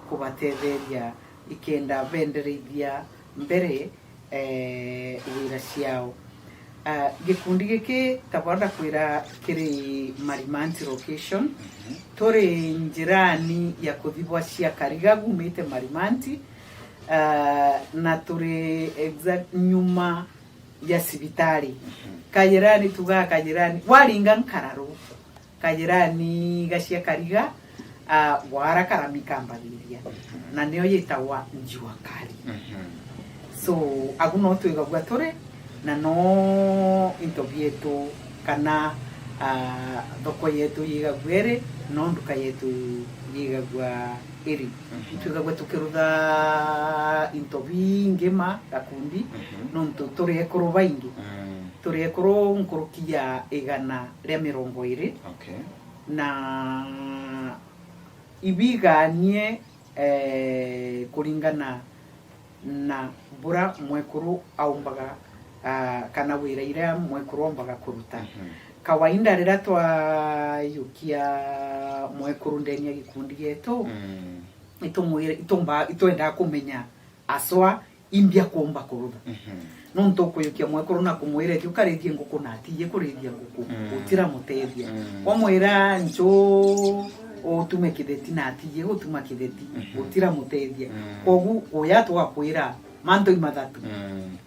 kubatetheria ikenda bendereithia mbere, eh, wira ciao. Ah, gikundi giki, ta bwa ndakwira, kiri Marimanti location. Mhm. Turi njirani ya kuthi bwa cia Kariga gumite Marimanti, ah, na turi exact nyuma ya cibitari. Mhm. Kajirani, tugaa kajirani, waringa nkararu, kajirani ga cia Kariga, ah, wara karami kambagiria, na nio yitagwa Njua Kari. Mhm. So, agu no twigagua turi, na no into bietu kana, ah, thoko yetu yigagua iri, no nduka yetu yigagua iri. Mhm. Itwigagua tukirutha into bingi ma gakundi, mhm, nontu turi ekuru baingi. Mm. Turi ekuru nkuruki ya igana ria mirongo iri. Okay. Na ibiganie, eh, kuringana na bura mwekuru aumbaga, ah, kana wira iria mwekuru ombaga kuruta. Mhm. Kawaida riria twayukia mwekuru ndeni ya gikundi gietu, mm, itumwire, itumba, itwendaa kumenya aswa imbia kuumba kurutha. Mhm. Nontu ukuyukia mwekuru na kumwira, "Thi ukarithie nguku," na atiji kurithia nguku, mm, utiramutethia. Mm. Wamwira, "Nju utume kitheti," na atiji gutuma kitheti, mhm, utiramutethia. Mm. Kogu uya tugakwira mantu imathatu. Mm.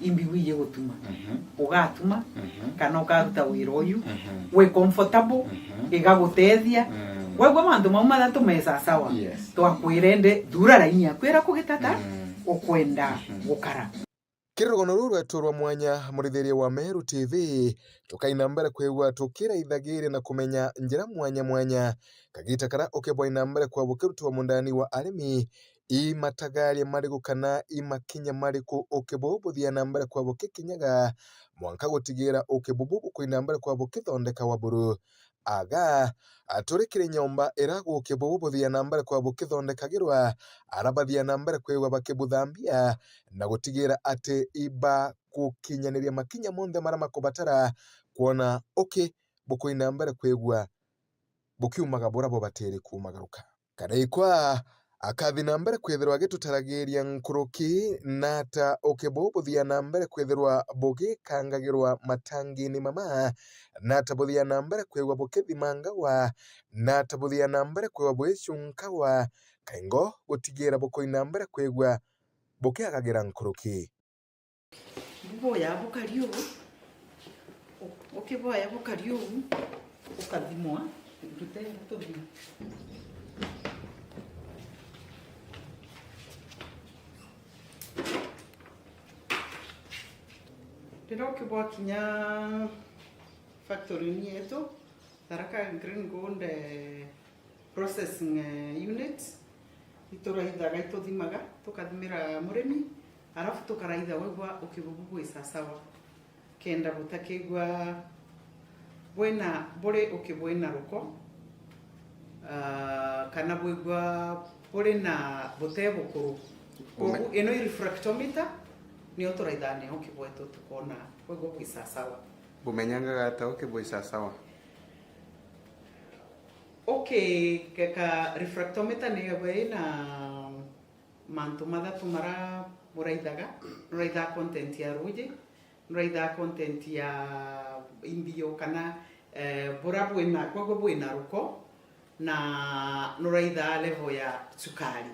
Imbi wiji gutuma. Mhm. Ugatuma, mhm, kana ukaruta wira uyu, mhm, wi comfortable, mhm, igagutethia. Mm. Wegua mantu mau mathatu me sasawa, yes, twakwira indi thura raini yaku ira kugitata, mm, ukwenda, mhm, gukara. Kiri rugono ruu rwetu rwa mwanya, murithiria wa Meru T V, tukaina mbere kwigua tukiraithagiria na kumenya njira mwanya mwanya, kagita kara ukibwaina mbere kwa bukirutwa mundani wa arimi, i matagaria mariku kana i makinya mariku uki buu buthia na mbere kwa bukikinyaga, mwanka gutigira uki bubu bukwina mbere kwa bukithondeka wa buru? Aga, a, turi kiri nyomba ira uki bubu buthia na mbere kwa bukithondekagirwa, ara bathia na mbere kwigua bakibuthambia, na gutigira ati ibagukinyaniria makinya monthe mara makubatara kwona uki bukwina mbere kwigua bukiumaga bura bubatiri kuumagaruka. Karaikwa akathi na mbere kwithirwa agitutaragiria nkuruki, nata uki buu buthia na mbere kwithirwa bugikangagirwa matangini mama, nata buthia na mbere kwigua bukithimangagwa, nata buthia na mbere kwigua bwicunkawa, kaingo gutigira bukoina mbere kwigua bukiagagira nkuruki. Buboya bukari uu, u-, ukibwaya bukari uu, ukathimwa, ndute tuthima. Riria ukibwa kinya factory-ini yetu, Tharaka Green Gold, eh, Processing, eh, Unit, ituraithaga, ituthimaga, tukathimira murimi, arafu tukaraitha wigwa uki bubu bwi sasawa, kenda butakigwa bwina, buri uki bwina ruko, ah, kana bwigwa buri na bute bukuru. Kogu ino i refractometer, nio turaithaga nayo uki bwetu tukona wigwa bwi sasawa. Bumenyangaga ata uki bwi sasawa? Okay, ka, ka refractometer ni igagwa ina mantu mathatu mara buraithaga, nuraithaga content ya ruuji, nuraithaga content ya imbio kana, eh, bura bwina, kwegua bwina ruko, na nuraithaga level ya cukari.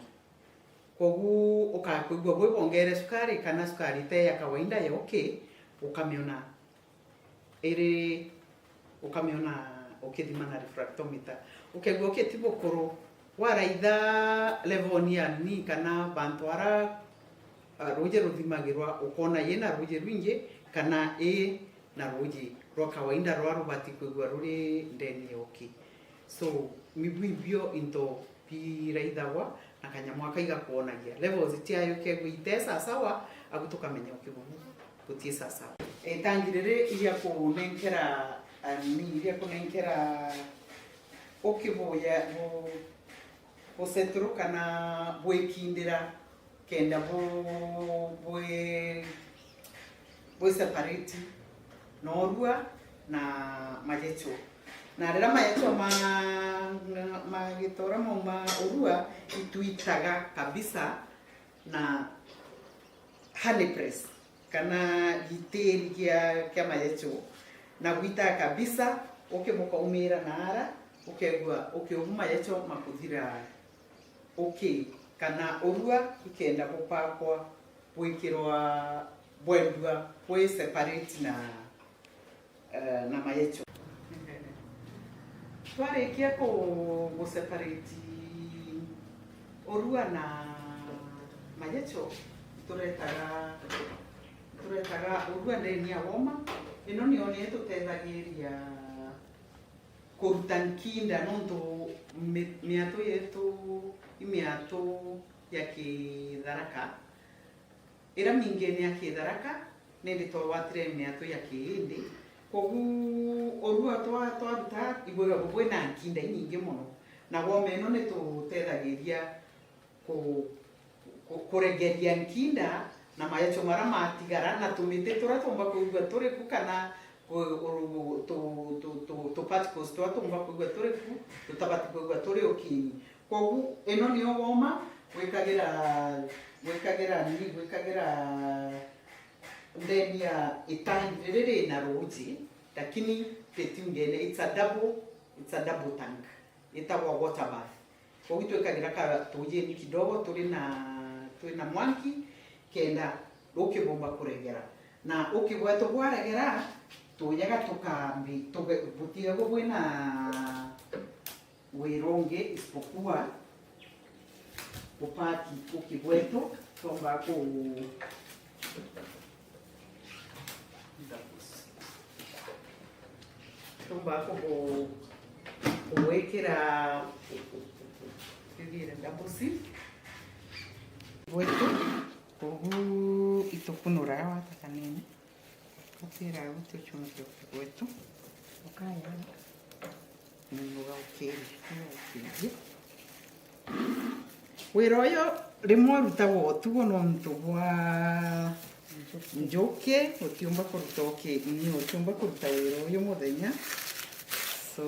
Kwogu ukakwigua bwi bwongere cukari kana cukari te ya kawaida ya uki, ukamiona iri, ukamiona ukithima na refractometer. Ukegua uki ti bukuru, waraitha level ni ya ni kana bantu ara, ah, ruuji ruthimagirwa, ukona yina ruuji rwingi kana i na ruuji rwa kawaida rwa rubati kwigua ruri ndeni ya uki. So, mibu ibio into biraithagwa na kanyamu aka igakwonagia. Levels ciayo kegwa ite sasawa, agu tukamenya uki bubu buti sasawa. Itangi riri iria kunenkera, ani, iria kunenkera uki buya, bu-, buseturu kana bwikindira kenda bu-, bwi-, bwi separate na urua na mayecho. Na riria mayecho ma-, magitora mauma urua, itwitaga kabisa na honey press kana gitiri kia, kia mayecho, na gwitaga kabisa, uki bukaumira na ara, ukegua uki ubu mayecho makuthira uki kana urua ikenda bupakwa, bwikirwa, bwendua bwi separate na, eh, na mayecho. Twarikia ku, ku separate urua na mayecho, turetaga, turetaga urua ndeni ya woma. Ino nio ni tutethagiria kuruta nkinda, nontu mi-, miato yetu i miato ya kitharaka. Ira mingi ni ya kitharaka, nindi twagwatire miato ya kiindi. Kwogu urua twa-, twaruta ibwega bubwi na nkinda inyingi mono, na woma ino ni tutethagiria ku-, ku-, kuregeria nkinda na mayecho mara matigara, na tumiti turia tumba kwigua turi ku, kana ku-, u-, tu-, tu-, tu-, tu particles turia tumba kwigua turi ku, tutabati kwigua turi ukinyi. Kwogu ino niyo woma gwikagira, gwikagira nini, gwikagira ndeni ya itangi riri rina ruuji, lakini ritiungene, it's a double, it's a double tank, itagwa water bath. Kwogu twikagira ka tuujini kidogo turi na, turi na mwanki, kenda rukibumba kuregera. Na uki bwetu bwaregera, tuujaga tukambi, tuge-, butigagwa bwina wira ungi isipokuwa kupaki uki bwetu, twomba ku-, Tumba kubu-, kubwikira bibire ndabusi bwetu, kogu itukunuraga wata kanini, ukira guti uchungi bwetu ukaya. Nugaukirie, nugaukirie. Wira uyu rimwe urutagwa utugo nontu bwa njuki, utiumba kuruta uki-, ni utiumba kuruta wira uyu muthenya. So,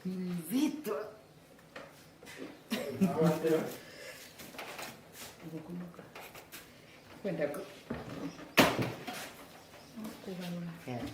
ni nzito. Kwenda ku-, kugarura. Yeah.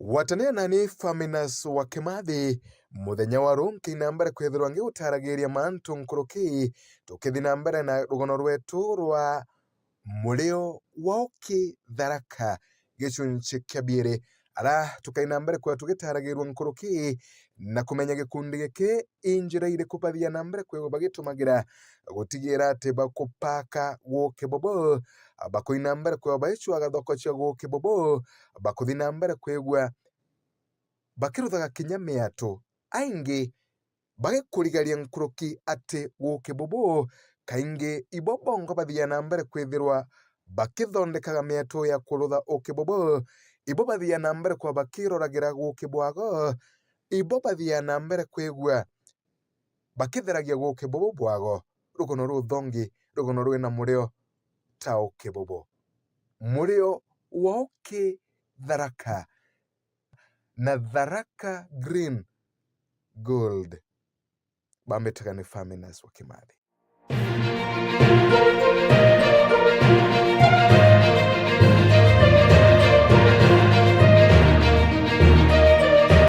Gwatanira nani Faminas wa Kimathi, muthenya wa ruu nkiina mbere kwithirwa ngigutaragiria mantu nkuruki, tukithi na mbere na rugono rwetu rwa Murio wa Uki Tharaka, gicunci kia biiri, ara tukaina mbere kwithirwa tugitaragirua nkuruki na kumenya gikundi giki i njira iriku bathiaga na mbere kwithirwa bagitumagira gutigira ati bakupaka guki bubu, bakuina mbere kwithirwa baicwaga thoko cia guki bubu, bakuthi na mbere kwigua bakiruthaga kinya miato. Aingi bagikurigaria nkuruki ati guki bubu Kaingi ibo bongo bathiaga na mbere kwithirwa bakithondekaga mietu ya kurutha uki bubu. Ibo bathiaga na mbere kwa bakiroragira guki bwago. Ibo bathiaga na mbere kwigua bakitheragia guki bubu bwago. Rugono ruthongi, rugono rwina murio ta uki bubu. Murio wa uki Tharaka na Tharaka Green Gold. Bambitaga ni Faminas wa Kimathi.